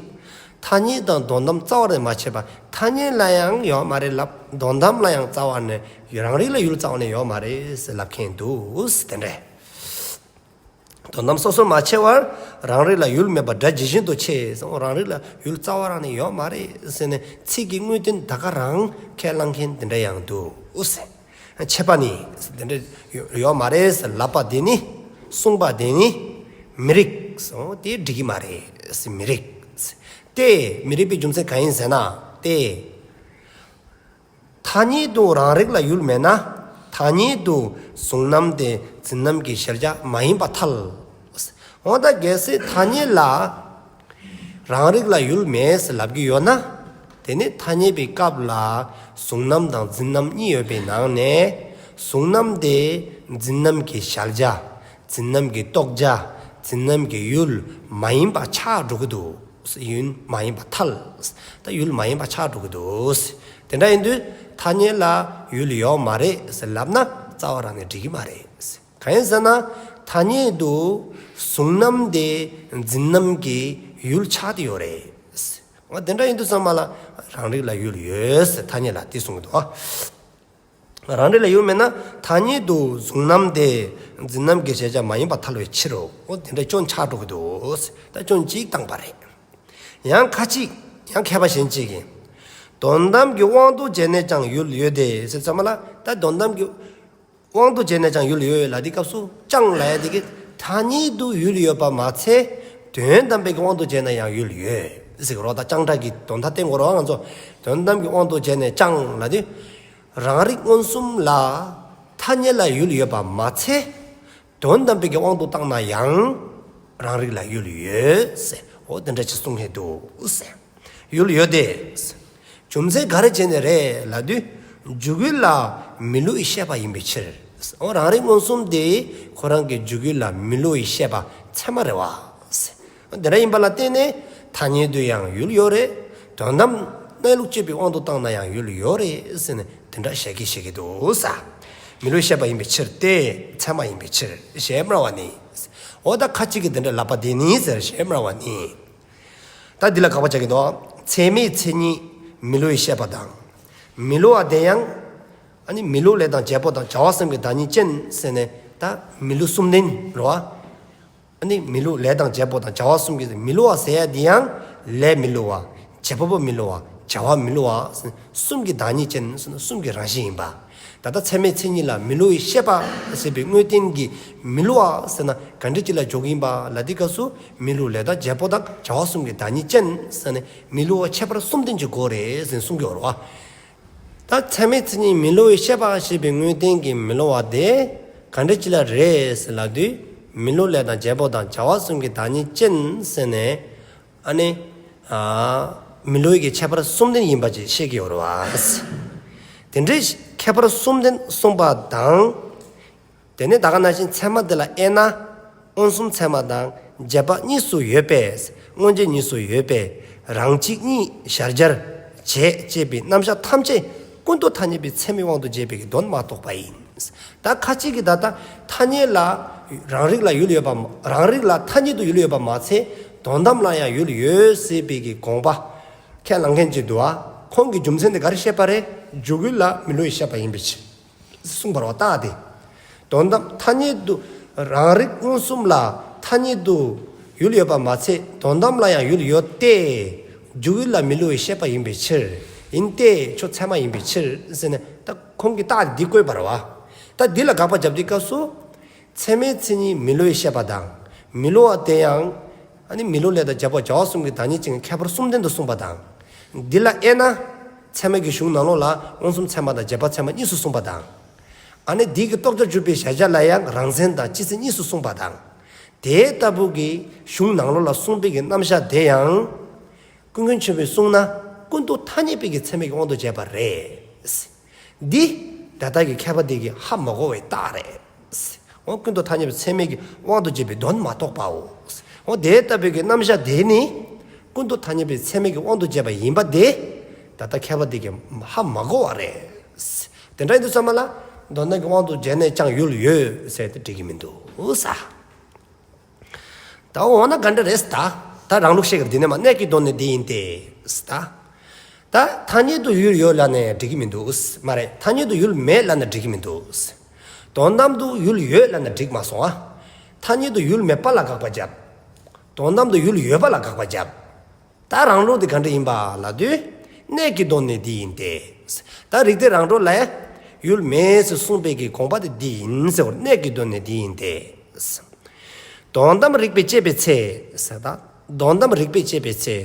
ཐ་སྙད་དང་དོན་དམ་རྩ་བ་རང་ནས་མ་ཕྱེ་བར་ཐ་སྙད་ལ་ཡང་ཡོད་མ་རེད་ལབ། དོན་དམ་ལ་ཡང་རྩ་བ་ནས་རང་རིག་ལ་ཡུལ་རྩ་བ་ནས་ཡོད་མ་རེད་ཟེར་ལབ་མཁན་འདུག་ཟེར་དེ་འདྲ། དོན་དམ་སོ་སོར་མ་ཕྱེ་བར་རང་རིག་ལ་ཡུལ་མེད་པར་སྒྲ་ཇི་བཞིན་དུ་ཕྱེ་ཟེར། རང་རིག་ལ་ཡུལ་རྩ་བ་རང་ནས་ཡོད་མ་རེད་ཟེར་ནས་ཚིག་གི་དངོས་བསྟན་ད་ག་རང་ཁས་བླངས་མཁན་དེ་འདྲ་ཡང་འདུག་ཟེར། ཕྱེ་བ་ནི་དེ་འདྲ་ཡོད་མ་རེད་ཟེར་ལབ་པ་དེ་ནི་གསུངས་པ་དེ་ནི་མི་རིགས་སོ་དེ་འགྲིག་གི་མ་རེད་ཟེར། མི་རིགས་ཏེ་མི་རིགས་པའི་རྒྱུ་མཚན་གང་ཡིན་ཟེར་ན་ཏེ། ཐ་སྙད་དུ་རང་རིག་ལ་ཡུལ་མེད་ན་ཐ་སྙད་དུ་གཟུང་རྣམ་དེ་འཛིན་རྣམ་གྱི་གཞལ་བྱ་མ་ཡིན་པར་ཐལ། འོ་ད་གལ་སྲིད་ཐ་སྙད་ལ་རང་རིག་ལ་ཡུལ་མེད་ཟེར་ལབ་ཀྱི་ཡོད་ན། དེ་ནི་ཐ་སྙད་པའི་སྐབས་ལ་གཟུང་རྣམ་དང་འཛིན་རྣམ་གཉིས་ཡོད་པའི་ནང་ནས་གཟུང་རྣམ་དེ་འཛིན་རྣམ་གྱི་གཞལ་བྱ། འཛིན་རྣམ་གྱི་རྟོགས་བྱ། འཛིན་རྣམ་གྱི་ཡུལ་མ་ཡིན་པ་ཆགས་འགྲོ་གི་འདུག་ཡུལ་མ་ཡིན་པར་ཐལ། ད་ཡུལ་མ་ཡིན་པ་ཆགས་འགྲོ་གི་འདུག་དེ་འདྲ་ཡིན་དུས་ཐ་སྙད་ལ་ཡུལ་ཡོད་མ་རེད་ཟེར་ལབ་ན་རྩ་བ་རང་ནས་འགྲིག་གི་མ་རེད། གང་ཡིན་ཟེར་ན་ཐ་སྙད་དུ་གཟུང་རྣམ་དེ་འཛིན་རྣམ་གྱི་ཡུལ་ཆགས་ཏེ་ཡོད་རེད། འོ་དེ་འདྲ་ཡིན་དུས་ཚང་མ་ལ་རང་རིག་ལ་ཡུལ་ཡོད་ཟེར་ཐ་སྙད་ལ་དེ་གསུངས་འདུག་རང་རིག་ལ་ཡུལ་མེད་ན་ཐ་སྙད་དུ་གཟུང་རྣམ་དེ་འཛིན་རྣམ་གྱི་གཞལ་བྱ་མ་ཡིན་པར་ཐལ་བའི་ཕྱིར་རོ། འོ་དེ་འདྲ་སྐྱོན་ཆགས་འགྲོ་གི་འདུག་ད་སྐྱོན་གཅིག་བཏང་པ་རེད། ཡང་ཁ་ཅིག་ཡང་མཁས་པ་གཞན་གཅིག་གིས་དོན་དམ་གྱི་དབང་དུ་བྱས་ནས་ཀྱང་ཡུལ་ཡོད་དེ་ཟེར་ཚང་མ་ལ་ད་དོན་དམ་གྱི་དབང་དུ་བྱས་ནས་ཀྱང་ཡུལ་ཡོད་ལ་དེ་སྐབས་སུ་ཀྱང་ལ་ཡ་དེ་གི་ཐ་སྙད་དུ་ཡུལ་ཡོད་པ་མ་ཚད་དོན་དམ་པའི་གི་དབང་དུ་བྱས་ན་ཡང་ཡུལ་ཡོད་ཟེར་གི་རོ། ད་ཀྱང་སྒྲ་གི་དོན་དག་བསྟན་གི་རོ། ང་ཚོ་དོན་དམ་གྱི་དབང་དུ་བྱས་ནས་ཀྱང་ལ་དེ་རང་རིག་མངོན་སུམ་ལ་ཐ་སྙད་ལ་ཡུལ་ཡོད་པ་མ་ཚད་དོན་དམ་པའི་གི་དབང་དུ་བཏང་ན་ཡང་རང་རིག་ལ་ཡུལ་ཡོད་ཟེར། འོ་དེ་འདྲ་ཅིག་གསུང་ཧེ་འདུག་ཟེར། ཡུལ་ཡོད་དེ། རྒྱུ་མཚན་ག་རེ་བྱས་ནས་རེད་ལབ་དུས་འཇུག་ཡུལ་ལ་མི་བསླུ་བའི་ཤེས་པ་ཡིན་པའི་ཕྱིར། འོ་རང་རིག་མངོན་སུམ་དེ་ཁོ་རང་གི་འཇུག་ཡུལ་ལ་མི་བསླུ་བའི་ཤེས་པ་ཚད་མ་རེད་བ། འོ་དེ་འདྲ་ཡིན་པ་ལ་བརྟེན་ནས་ཐ་སྙད་དུ་ཡང་ཡུལ་ཡོད་རེད། དོན་དམ་གནས་ལུགས་དཔྱོད་པའི་དབང་དུ་བཏང་ན་ཡང་ཡུལ་ཡོད་རེད་ཟེར་ནས་དེ་འདྲ་བཤད་ཀྱི་བཤད་ཀྱི་འདུག་ས། མི་བསླུ་བའི་ཤེས་པ་ཡིན་པའི་ཕྱིར་ཏེ་ཚད་མ་ཡིན་པའི་ཕྱིར་ཞེས་སྨྲ་བ་ནི། འོ་ད་ཁ་ཅིག་གིས་དེ་འདྲ་ལབ་པ་དེ་ནི་ཟེར་ཞེས་སྨྲ་བ་ནི། ད་འདི་ལ་དགག་པ་རྒྱག་གི་འདུག་ཚད་མའི་མཚན་ཉིད་མི་བསླུ་བའི་ཤེས་པ་དང་། མི་བསླུ་བ་དེ་ཡང་། ཨ་ནི་མི་བསླུ་ལས་དང་བྱེད་པོ་དང་བྱ་བ་གསུམ་གྱི་བདག་ཉིད་ཅན་ཟེར་ནས་ད་མི་བསླུ་གསུམ་ལྡན་རོ། ཨ་ནི་མི་བསླུ་ལས་དང་བྱེད་པོ་དང་བྱ་བ་གསུམ་གྱི་མི་བསླུ་བ་ཟེར་ཡ་དེ་ཡང་ལས་མི་བསླུ་བ། བྱེད་པ་པོ་མི་བསླུ་བ། བྱ་བ་མི་བསླུ་བ། གསུམ་གྱི་བདག་ཉིད་ཅན་གསུམ་གྱི་རང་བཞིན་ཡིན་པ། ད་ལྟ་ཚད་མའི་མཚན་ཉིད་ལ་མི་བསླུ་བའི་ཤེས་པ་ཟེར་བའི་དངོས་བསྟན་གྱི་མི་བསླུ་བ་ཟེར་ན་ག་འདྲ་ཅིག་ལ་འཇོག་གི་ཡིན་པ་ལ་དེ་སྐབས་སུ་མི་བསླུ་ལས་དང་བྱེད་པོ་དང་བྱ་བ་གསུམ་གྱི་བདག་ཉིད་ཅན་ཟེར་ནས་མི་བསླུ་བ་ཁྱད་པར་གསུམ་ལྡན་གྱི་སྒོ་རེད་ཟེར་གསུང་གི་ཡོད་རེད་བ། ད་ཚད་མའི་མཚན་ཉིད་མི་བསླུ་བའི་ཤེས་པ་ཞེས་པའི་དངོས་བསྟན་གྱི་མི་བསླུ་བ་དེ་ག་འདྲ་ཅིག་ལ་རེད་ཟེར་ལབ་དུས་མི་བསླུ་ལས་དང་བྱེད་པོ་དང་བྱ་བ་གསུམ་གྱི་བདག་ཉིད་ཅན་ཟེར་ནས། ཨ་ནི། ཨ། མི་བསླུ་བའི་ཁྱད་པར་གསུམ་ལྡན་ཡིན་པ་ཅིག་བཤད་ཀྱི་ཡོད་རེད་བ། དེ་འདྲའི་ཁྱད་པར་གསུམ་ལྡན་གསུངས་པ་དང་། དེ་ནས་ད་ག་ནང་བཞིན་ཚད་མ་དེ་ལ་དབྱེ་ན་མངོན་སུམ་ཚད་མ་དང་རྗེས་དཔག་གཉིས་སུ་ཡོད་པས། མངོན་རྗེས་གཉིས་སུ་ཡོད་པས་རང་གཅིག་གཉིས་གཞལ་བྱར་བྱེད་ཅེས་པའི་རྣམ་གཞག་ཐམས་ཅད་ཀུན་རྟོག་ཐ་སྙད་པའི་ཚད་མའི་དབང་དུ་བྱས་པའི་གི་དོན་མ་རྟོགས་པ་ཡིན། ད་ཁ་ཅིག་གིས་ད་ལྟ་ཐ་སྙད་ལ་རང་རིག་ལ་ཡུལ་ཡོད་པ་མ་རང་རིག་ལ་ཐ་སྙད་དུ་ཡུལ་ཡོད་པ་མ་ཚད་དོན་དམ་ལ་ཡང་ཡུལ་ཡོད་ཟེར་བའི་གི་དགོངས་པ་ཁས་བླངས་མཁན་ཅིག་འདུག་ཨ། ཁོང་གི་རྒྱུ་མཚན་དེ་ག་རེ་བཤད་པ་རེད། འཇུག་ཡུལ་ལ་མི་བསླུ་བའི་ཤེས་པ་ཡིན་པའི་ཕྱིར། གསུངས་པ་རེད་བ་ད་དེ། དོན་དམ་ཐ་སྙད་དུ་རང་རིག་མངོན་སུམ་ལ་ཐ་སྙད་དུ་ཡུལ་ཡོད་པ་མ་ཚད་དོན་དམ་ལ་ཡང་ཡུལ་ཡོད་དེ། འཇུག་ཡུལ་ལ་མི་བསླུ་བའི་ཤེས་པ་ཡིན་པའི་ཕྱིར། ཡིན་ཏེ་ཁྱོད་ཚད་མ་ཡིན་པའི་ཕྱིར་ཟེར་ནས་ད་ཁོང་གིས་རྟགས་འདི་བཀོད་པ་རེད་བ། ད་འདི་ལ་དགག་པ་བརྒྱབ་དུས་སྐབས་སུ། ཚད་མའི་མཚན་ཉིད་མི་བསླུ་བའི་ཤེས་པ་དང་། མི་བསླུ་བ་དེ་ཡང་། ཨ་ནི་མི་བསླུ་ལས་དང་རྗེས་དཔག་བྱ་བ་གསུམ་གྱི་བདག་ཉིད་ཅན་གྱི་ཁྱད་པར་གསུམ་ལྡན་དུ་གསུངས་པ་དང་། འདི་ལ་དབྱེ་ན། ཚད་མའི་གི་གཞུང་ནང་ལོགས་ལ་མངོན་སུམ་ཚད་མ་དང་རྗེས་དཔག་ཚད་མ་གཉིས་སུ་གསུངས་པ་དང་། ཨ་ནི་འདི་གི་རྟོགས་བྱར་གྱུར་པའི་གཞལ་བྱ་ལ་ཡང་རང་མཚན་དང་སྤྱི་མཚན་གཉིས་སུ་གསུངས་པ་དང་། དེ་ལྟ་བུ་གི་གཞུང་ནང་ལོགས་ལ་གསུངས་པའི་གི་རྣམ་གཞག་དེ་ཡང་། ཀུན་མཁྱེན་ཆེན་པོས་གསུངས་ན་ཀུན་རྟོག་ཐ་སྙད་པའི་གི་ཚད་མའི་གི་དབང་དུ་བྱས་པ་རེད། འདི་ད་ལྟ་གི་མཁས་པ་འདི་གིས་ཧ་མ་གོ་བའི་རྟགས་རེད། འོ་ཀུན་རྟོག་ཐ་སྙད་པའི་ཚད་མའི་གི་དབང་དུ་བྱས་པའི་དོན་མ་རྟོགས་པའོ། འོ་དེ་ལྟ་བུའི་གི་རྣམ་གཞག་དེ་ནི་ ཀུན་ཏུ་ཐ་སྙད་པའི་ཚད་མའི་གི་དབང་དུ་བྱས་པ་ཡིན་པ་དེ། ད་ལྟ་མཁས་པ་དེ་གིས་ཧ་མ་གོ་བ་རེད། དེ་འདྲ་ཡིན་དུས་ཙམ་པ་ལ། དོན་དམ་གྱི་དབང་དུ་བྱས་ནས་ཀྱང་ཡུལ་ཡོད་ཟེར་ཏེ་འགྲིག་གི་མི་འདུག་ས། ད་འོ་ན་ག་འདྲ་རེད་ད། ད་རང་ལུགས་ཤེས་ཀྱི་འདི་ནས་མ་གནས་ཀྱི་དོན་ནི་འདི་ཡིན་ཏེ། ད། ད་ཐ་སྙད་དུ་ཡུལ་ཡོད་ལབ་ནས་འགྲིག་གི་མི་འདུག་མ་རེད། ཐ་སྙད་དུ་ཡུལ་མེད་ལབ་ནས་འགྲིག་གི་མི་འདུག་དོན་དམ་དུ་ཡུལ་ཡོད་ལབ་ནས་འགྲིག་མ་སོང་ཨ། ཐ་སྙད་དུ་ཡུལ་མེད་པ་ལ་དགག་པ་བརྒྱབ། དོན་དམ་དུ་ཡུལ་ཡོད་པ་ལ་དགག་པ་བརྒྱབ། ད་རང་ལུགས་འདི་ག་འདྲ་ཡིན་པ་ལབ་དུས། གནས་ཀྱི་དོན་ནི་འདི་ཡིན་ཏེ། ད་རིགས་གཏེར་རང་གྲོལ་ལ་ཡང་ཡུལ་མེད་ཟེར་གསུངས་པའི་གི་དགོངས་པ་དེ་འདི་ཡིན་ཟེར་བ། གནས་ཀྱི་དོན་ནི་འདི་ཡིན་ཏེ། དོན་དམ་རིགས་པས་དཔྱད་པའི་ཚེ། ད་དོན་དམ་རིགས་པས་དཔྱད་པའི་ཚེ།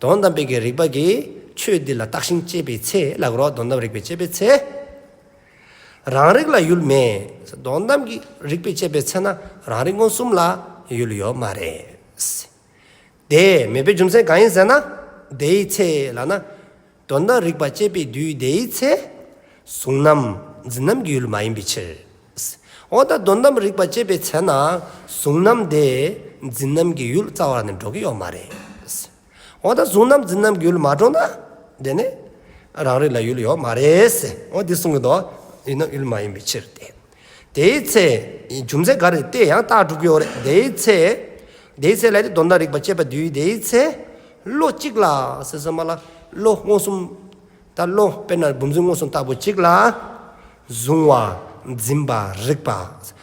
དོན་དམ་པའི་གི་རིགས་པ་གིས་ཆོས་འདི་ལ་བརྟགས་ཤིང་དཔྱད་པའི་ཚེ་ལ་གོ་རོ། དོན་དམ་རིགས་པས་དཔྱད་པའི་ཚེ། རང་རིག་ལ་ཡུལ་མེད། དོན་དམ་གྱི་རིགས་པས་དཔྱད་པའི་ཚེ་ན་རང་རིག་མངོན་སུམ་ལ་ཡུལ་ཡོད་མ་རེད། དེ་མེད་པའི་རྒྱུ་མཚན་གང་ཡིན་ཟེར་ན། དེའི་ཚེ་ལབ་ན། དོན་དམ་རིགས་པ་དཔྱད་པའི་དུས་དེའི་ཚེ། གཟུང་རྣམ་འཛིན་རྣམ་གྱི་ཡུལ་མ་ཡིན་པའི་ཕྱིར། འོ་ད་དོན་དམ་རིགས་པ་དཔྱད་པའི་ཚེ་ན་གཟུང་རྣམ་དེ་འཛིན་རྣམ་གྱི་ཡུལ་རྩ་བ་ནས་འགྲོ་གི་ཡོད་མ་རེད། འོ་ད་གཟུང་རྣམ་འཛིན་རྣམ་གྱི་ཡུལ་མ་འགྲོ་ན། དེ་ནི་རང་རིག་ལ་ཡུལ་ཡོད་མ་རེད་ཟེར། འོ་འདི་གསུང་གི་འདུག་ཡིན་ནམ་ཡུལ་མ་ཡིན་པའི་ཕྱིར་ཏེ། དེའི་ཚེ། རྒྱུ་མཚན་ག་རེ་དེ་ཡང་རྟགས་སྒྲུབ་ཀྱི་ཡོད་རེད། དེའི་ཚེ། དེའི་ཚེ་ལ་དེ་དོན་དམ་རིགས་པ་དཔྱད་པའི་དུས་དེའི་ཚེ། བློ་གཅིག་ལ་ཟེར་ཙམ་པ་ལ། བློ་མངོན་སུམ། ད་བློ་དཔེར་ན་བུམ་འཛིན་མངོན་སུམ་ལྟ་བུ་གཅིག་ལ། གཟུང་བ། འཛིན་པ། རིག་པ།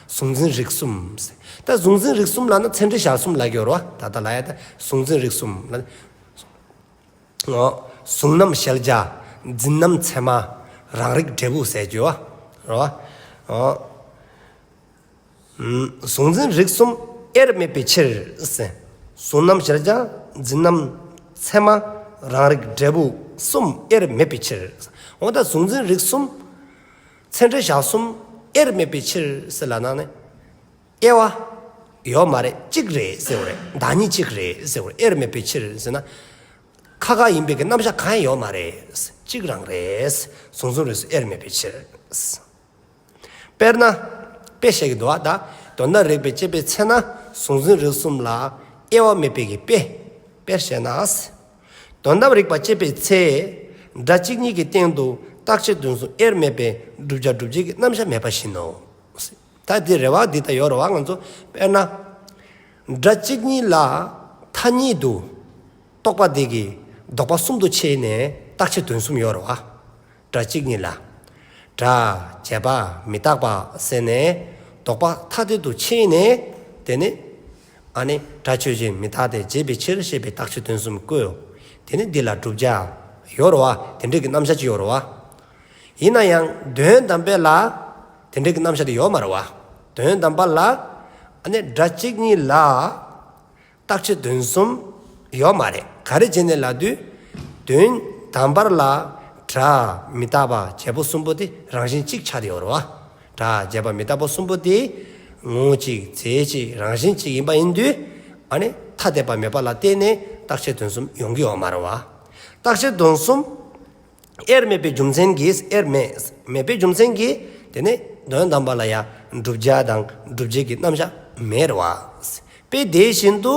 གཟུང་འཛིན་རིག་གསུམ། ད་གཟུང་འཛིན་རིག་གསུམ་ལབ་ན་ཚད་འབྲས་གཞལ་གསུམ་ལབ་ཀྱི་ཡོད་རེད་བ། ད་ལྟ་ལབ་ཡ་ད་གཟུང་འཛིན་རིག་གསུམ་ལབ། ཨོ། གཟུང་རྣམ་གཞལ་བྱ། འཛིན་རྣམ་ཚད་མ། རང་རིག་འབྲས་བུ་ཟེར་གྱི་ཡོད་རེད་བ། ཨོ། ཨམ། གཟུང་འཛིན་རིག་གསུམ་དབྱེར་མེད་པའི་ཕྱིར་ཟེར། གཟུང་རྣམ་གཞལ་བྱ། འཛིན་རྣམ་ཚད་མ། རང་རིག་འབྲས་བུ་གསུམ་དབྱེར་མེད་པའི་ཕྱིར། འོ་ད་གཟུང་འཛིན་རིག་གསུམ། ཚད་འབྲས་གཞལ་གསུམ་དབྱེར་མེད་པའི་ཕྱིར་ཟེར་ལབ་ན་ནི། དབྱེ་བ་ཡོད་མ་རེད། གཅིག་རེད་ཟེར་བ་རེད། བདག་ཉིད་གཅིག་རེད་ཟེར་བ་རེད། དབྱེར་མེད་པའི་ཕྱིར་ཟེར་ན། ཁ་ཁ་ཡིན་པའི་གི་རྣམ་གཞག་གང་ཡང་ཡོད་མ་རེད། གཅིག་རང་རེད། གཟུང་འཛིན་རིག་གསུམ་དབྱེར་མེད་པའི་ཕྱིར། དཔེར་ན། དཔེ་བཤད་ཀྱི་འདུག་བ་ད། དོན་དམ་རིགས་པས་དཔྱད་པའི་ཚེ་ན་གཟུང་འཛིན་རིག་གསུམ་ལ་དབྱེ་བ་མེད་པའི་གི་དཔེ། དཔེར་བཤད་ན། དོན་དམ་རིགས་པ་དཔྱད་པའི་ཚེ། སྒྲ་གཅིག་ཉིད་ཀྱི་སྟེང་དུ་རྟག་ཆད་དོན་གསུམ་དབྱེར་མེད་པའི་བསྒྲུབ་བྱ་སྒྲུབ་བྱེད་ཀྱི་རྣམ་གཞག་མེད་པ་བཞིན་ནོ། ད་འདི་རེད་བ། འདི་ད་ཡོད་རེད་བ། ང་ཚོ་དཔེར་ན། སྒྲ་གཅིག་ཉིད་ལ་ཐ་སྙད་དུ་རྟོག་པ་དེ་གིས་ལྡོག་པ་གསུམ་དུ་ཕྱེ་ནས་རྟག་ཆད་དོན་གསུམ་ཡོད་རེད་བ། སྒྲ་གཅིག་ཉིད་ལ། སྒྲ། བྱས་པ། མི་རྟག་པ་ཟེར་ནས་ལྡོག་པ་ཐ་དད་དུ་ཕྱེ་ནས། དེ་ནས་ཨ་ནི་སྒྲ་ཆོས་ཅན། མི་རྟག་སྟེ། བྱས་པའི་ཕྱིར་ཞེས་པའི་རྟག་ཆད་དོན་གསུམ་བཀོད། དེ་ནས་འདི་ལ་བསྒྲུབ་བྱ་ཡོད་རེད་བ། དེ་འདྲའི་གི་རྣམ་གཞག་ཅིག་ཡོད་རེད་བ། ཡིན་ན་ཡང་དོན་དམ་པའི་ལ་དེ་འདྲའི་གི་རྣམ་གཞག་དེ་ཡོད་མ་རེད་བ། དོན་དམ་པ་ལ་ཨ་ནི་སྒྲ་གཅིག་ཉིད་ལ་རྟག་ཆད་དོན་གསུམ་ཡོད་མ་རེད། ག་རེ་བྱས་ནས་ལབ་དུས། དོན་དམ་པར་ལ་སྒྲ། མི་རྟག་པ། བྱས་པ་གསུམ་པོ་དེ་རང་བཞིན་གཅིག་ཆགས་བསྡད་ཡོད་རེད་བ། སྒྲ། བྱས་པ། མི་རྟག་པ་གསུམ་པོ་དེ་ངོ་བོ་གཅིག་རྫས་གཅིག་རང་བཞིན་གཅིག་ཡིན་པ་ཡིན་དུས། ཨ་ནི་ཐ་དད་པ་མེད་པ་ལ་བརྟེན་ནས་རྟག་ཆད་དོན་གསུམ་ཡོང་གི་ཡོད་མ་རེད་བ། རྟག་ཆད་དོན་གསུམ་དབྱེར་མེད་པའི་རྒྱུ་མཚན་གྱིས། དབྱེར་མེད་མེད་པའི་རྒྱུ་མཚན་གྱིས། དེ་ནི་དོན་དམ་པ་ལ་ཡང་བསྒྲུབ་བྱ་དང་སྒྲུབ་བྱེད་ཀྱི་རྣམ་གཞག་མེད་རེད་བ། དཔེ་དེ་བཞིན་དུ།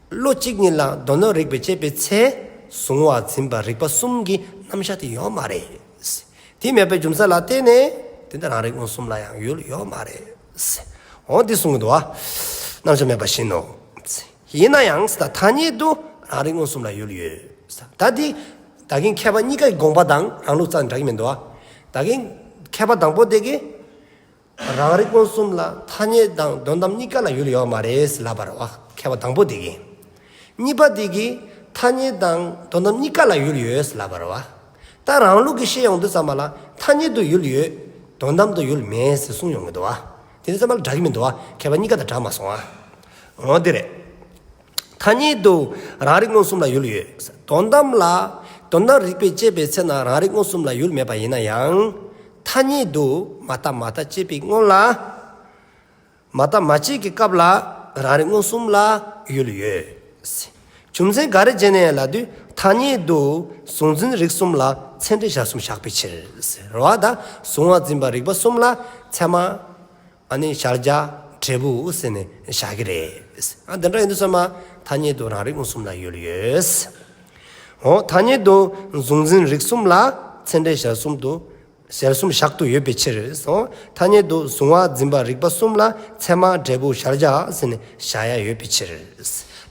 བློ་གཅིག་ཉིད་ལ་དོན་དམ་རིགས་པས་དཔྱད་པའི་ཚེ། གཟུང་བ། འཛིན་པ། རིག་པ་གསུམ་གྱི་རྣམ་གཞག་དེ་ཡོད་མ་རེད། དེ་མེད་པའི་རྒྱུ་མཚན་ལ་བརྟེན་ནས་དེ་འདྲ་རང་རིག་མངོན་སུམ་ལ་ཡང་ཡུལ་ཡོད་མ་རེད། འོ་འདི་གསུང་གི་འདུག་བ། རྣམ་གཞག་མེད་པ་བཞིན་ནོ། ཡིན་ན་ཡང་ད་ཐ་སྙད་དུ་རང་རིག་མངོན་སུམ་ལ་ཡུལ་ཡོད། ད་འདི་ད་གིན་མཁས་པ་གཉིས་ཀའི་དགོངས་པ་དང་རང་ལུགས་རྩ་ནས་འདྲ་གི་མི་འདུག་བ། ད་གིན་མཁས་པ་དང་པོ་དེ་གིས་རང་རིག་མངོན་སུམ་ལ་ཐ་སྙད་དང་དོན་དམ་གཉིས་ཀ་ལ་ཡུལ་ཡོད་མ་རེད་ལབ་པ་རེད་བ། མཁས་པ་དང་པོ་དེ་གིས། གཉིས་པ་དེ་གིས་ཐ་སྙད་དང་དོན་དམ་གཉིས་ཀ་ལ་ཡུལ་ཡོད་ལབ་པ་རེད་བ། ད་རང་ལུགས་ཀྱི་བཤད་ཡོང་དུས་ཙམ་པ་ལ་ཐ་སྙད་དུ་ཡུལ་ཡོད། དོན་དམ་དུ་ཡུལ་མེད་ཟེར་གསུངས་ཡོང་གི་འདུག་བ། དེ་དུས་ཙམ་པ་ལ་འདྲ་གི་མི་འདུག་བ། མཁས་པ་གཉིས་ཀ་དང་འདྲ་མ་སོང་བ། འོ་དེ་རེད། ཐ་སྙད་དུ་རང་རིག་མངོན་སུམ་ལ་ཡུལ་ཡོད། དོན་དམ་ལ། དོན་དམ་རིགས་པས་དཔྱད་པའི་ཚེ་ན་རང་རིག་མངོན་སུམ་ལ་ཡུལ་མེད་པ་ཡིན་ན་ཡང་། ཐ་སྙད་དུ་མ་བརྟགས་མ་བརྟགས་དཔྱད་པའི་སྔོན་ལ། མ་བརྟགས་མ་དཔྱད་ཀྱི་སྐབས་ལ་རང་རིག་མངོན་སུམ་ལ་ཡུལ་ཡོད། རྒྱུ་མཚན་ག་རེ་བྱས་ནས་ལབ་དུས་ཐ་སྙད་དུ་གཟུང་འཛིན་རིག་གསུམ་ལ་ཚད་འབྲས་གཞལ་གསུམ་བཞག་པའི་ཕྱིར། རེད་བ། ད་གཟུང་བ་འཛིན་པ་རིག་པ་གསུམ་ལ་ཚད་མ། ཨ་ནི་གཞལ་བྱ། འབྲས་བུ་ཟེར་ནས་བཞག་གི་རེད། ཨ་དེ་འདྲ་ཡིན་དུས་ཙམ་པ་ ཐ་སྙད་དུ་རང་རིག་མངོན་སུམ་ལ་ཡུལ་ཡོད། འོ་ཐ་སྙད་དུ་གཟུང་འཛིན་རིག་གསུམ་ལ་ཚད་འབྲས་གཞལ་གསུམ་དུ་གཞལ་གསུམ་བཞག་ཏུ་ཡོད་པའི་ཕྱིར། འོ་ཐ་སྙད་དུ་གཟུང་བ་འཛིན་པ་རིག་པ་གསུམ་ལ་ཚད་མ་འབྲས་བུ་གཞལ་བྱ་ཟེར་ནས་བཞག་ཡ་ཡོད་པའི་ཕྱིར།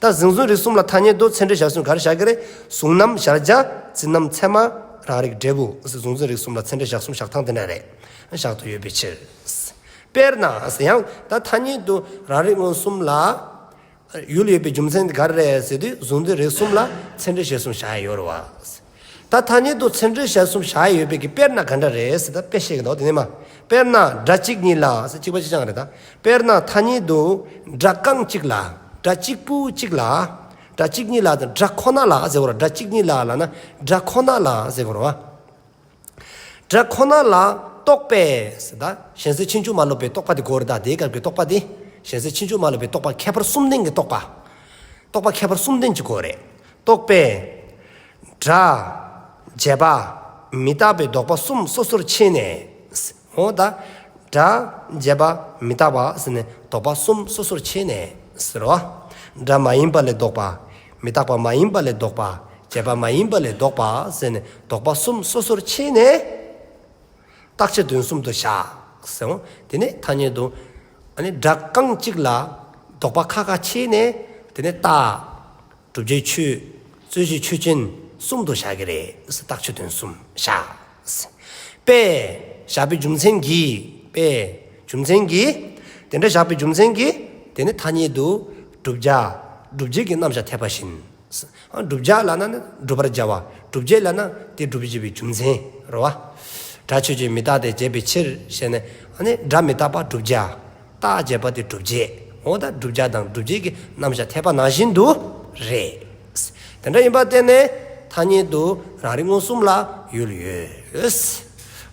ད་གཟུང་འཛིན་རིག་གསུམ་ལ་ཐ་སྙད་དུ་ཚད་འབྲས་གཞལ་གསུམ་ག་རེ་བཞག་གི་རེད། གཟུང་རྣམ་གཞལ་བྱ་འཛིན་རྣམ་ཚད་མ་རང་རིག་འབྲས་བུ། གཟུང་འཛིན་རིག་གསུམ་ལ་ཚད་འབྲས་གཞལ་གསུམ་བཞག་སྟངས་དེ་འདྲ་རེད། བཞག་ཏུ་ཡོད་པའི་ཕྱིར། དཔེར་ན་ཟེར་ཡང་ད་ཐ་སྙད་དུ་རང་རིག་མངོན་སུམ་ལ་ཡུལ་ཡོད་པའི་རྒྱུ་མཚན་དེ་ག་རེ་རེད་ཟེར་དུས་གཟུང་འཛིན་རིག་གསུམ་ལ་ཚད་འབྲས་གཞལ་གསུམ་བཞག་ཡ་ཡོད་རེད་བ། ད་ཐ་སྙད་དུ་ཚད་འབྲས་གཞལ་གསུམ་བཞག་ཡ་ཡོད་པའི་གི་དཔེར་ན་ག་འདྲ་རེད་ཟེར། ད་དཔེ་བཤད་ཀྱི་འདུག་དེ་ནས་མ། དཔེར་ན་སྒྲ་གཅིག་ཉིད་ལ་ཟེར། གཅིག་པ་གཅིག་རྐྱང་རེད་ད། དཔེར་ན་ཐ་སྙད་དུ་སྒྲ་རྐང་གཅིག་ལ། སྒྲ་གཅིག་པུ་གཅིག་ལ། སྒྲ་གཅིག་ཉིད་ལ་དང་སྒྲ་ཁོ་ན་ལ་ཟེར་གོ་ར། སྒྲ་གཅིག་ཉིད་ལ་ལབ་ན་སྒྲ་ཁོ་ན་ལ་ཟེར་གོ་ར་བ། སྒྲ་ཁོ་ན་ལ་རྟོག་པས་ཟེར། ད་གཞན་སེལ་ཕྱིན་ཅི་མ་ལོག་པའི་རྟོག་པ་དེ་གོ་རེད་ད། དེའི་སྐབས་ཀྱི་རྟོག་པ་དེ། གཞན་སེལ་ཕྱིན་ཅི་མ་ལོག་པའི་རྟོག་པ། ཁྱད་པར་གསུམ་ལྡན་གྱི་རྟོག་པ། རྟོག་པ་ཁྱད་པར་གསུམ་ལྡན་གྱི་གོ་རེད། རྟོག་པས་སྒྲ་བྱས་པ་མི་རྟག་པའི་ལྡོག་པ་གསུམ་སོ་སོར་ཕྱེ་ནས། འོ་ད་སྒྲ་བྱས་པ་མི་རྟག་པ་ཟེར་ནས་ལྡོག་པ་གསུམ་སོ་སོར་ཕྱེ་ནས་ཟེར་བ། སྒྲ་མ་ཡིན་པ་ལས་ལྡོག་པ། མི་རྟག་པ་མ་ཡིན་པ་ལས་ལྡོག་པ། བྱས་པ་མ་ཡིན་པ་ལས་ལྡོག་པ་ཟེར་ནས་ལྡོག་པ་གསུམ་སོ་སོར་ཕྱེ་ནས། རྟགས་ཆོས་དོན་གསུམ་དུ་བཞག་ཟེར། དེ་ནས་ཐ་སྙད་དུ་ཨ་ནི་སྒྲ་རྐང་གཅིག་ལ་ལྡོག་པ་ཁ་ཁ་ཕྱེ་ནས། དེ་ནས་རྟགས་བསྒྲུབ་བྱའི་ཆོས། རྩོད་གཞི་ཆོས་ཅན་གསུམ་དུ་བཞག་གི་རེད། རྟགས་ཆོས་དོན་གསུམ་བཞག་ཟེར། དཔེ་བཞག་པའི་རྒྱུ་མཚན་གྱིས། དཔེ་རྒྱུ་མཚན་གྱིས། དེ་འདྲ་བཞག་པའི་རྒྱུ་མཚན་གྱིས། དེ་ནི་ཐ་སྙད་དུ་བསྒྲུབ་བྱ། བསྒྲུབ་བྱེད་ཀྱི་རྣམ་གཞག་འཐད་པ་བཞིན། བསྒྲུབ་བྱ་ལབ་ན་ནི་བསྒྲུབ་པར་བྱ་བ། བསྒྲུབ་བྱེད་ལབ་ན་དེ་བསྒྲུབ་བྱེད་པའི་རྒྱུ་མཚན་རེད་བ། སྒྲ་ཆོས་ཅན་མི་རྟག་སྟེ་བྱས་པའི་ཕྱིར་ཞེས་ནས། ཨ་ནི་སྒྲ་མི་རྟག་པ་བསྒྲུབ་བྱ། རྟགས་བྱས་པ་དེ་བསྒྲུབ་བྱེད། འོ་ད་བསྒྲུབ་བྱ་དང་བསྒྲུབ་བྱེད་ཀྱི་རྣམ་གཞག་འཐད་པ་ནང་བཞིན་དུ་རེད། དེ་འདྲ་ཡིན་པར་བརྟེན་ནས་ཐ་སྙད་དུ་རང་རིག་མངོན་སུམ་ལ་ཡུལ་ཡོད།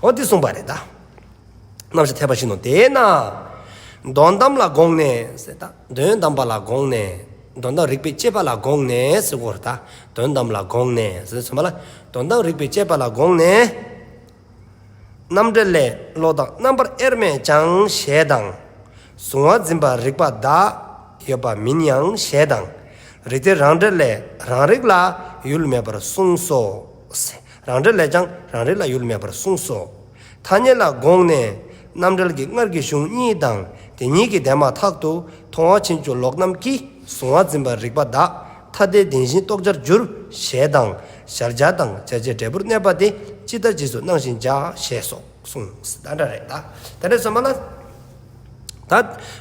འོ་དེ་གསུངས་པ་རེད་ད། རྣམ་གཞག་འཐད་པ་བཞིན་ནོ། དེས་ན་དོན་དམ་ལ་དགོངས་ནས་ཟེར་ད། དོན་དམ་པ་ལ་དགོངས་ནས། དོན་དམ་རིགས་པས་དཔྱད་པ་ལ་དགོངས་ནས་ཟེར་གོ་རེད་ད། དོན་དམ་ལ་དགོངས་ནས་ཟེར་ཚང་མ་ལ། དོན་དམ་རིགས་པས་དཔྱད་པ་ལ་དགོངས་ནས། རྣམ་འགྲེལ་ལས། བློ་བདག་རྣམ་པར་དབྱེར་མེད་ཀྱང་ཞེས་དང་། གཟུང་བ་འཛིན་པ་རིག་པ་དག་ཡོད་པ་མིན་ཡང་ཞེས་དང་། རིགས་གཏེར་རང་འགྲེལ་ལས། རང་རིག་ལ་ཡུལ་མེད་པར་གསུངས་སོ། རང་འགྲེལ་ལས་ཀྱང་རང་རིག་ལ་ཡུལ་མེད་པར་གསུངས་སོ། ཐ་སྙད་ལ་དགོངས་ནས་རྣམ་འགྲེལ་གྱི་སྔར་གྱི་གཞུང་གཉིས་དང་དེ་ཉིད་ཀྱི་དེ་མ་ཐག་ཏུ་མཐོང་བ་ཕྱིན་ཅི་ལོག་རྣམས་ཀྱིས་གཟུང་བ་འཛིན་པ་རིག་པ་དག་ཐ་དད་བདེན་བཞིར་རྟོགས་བྱར་འགྱུར་ཞེས་དང་། གཞལ་བྱ་དང་གཞལ་བྱའི་འབྲས་བུར་གནས་པ་དེ་ཇི་ལྟར་རྗེས་སུ་གནང་བཞིན་བྱ་ཞེས་སོགས་གསུངས། ད་འདྲ་རེད་ད། དེ་འདྲ་སོང་བ་ལ། ད་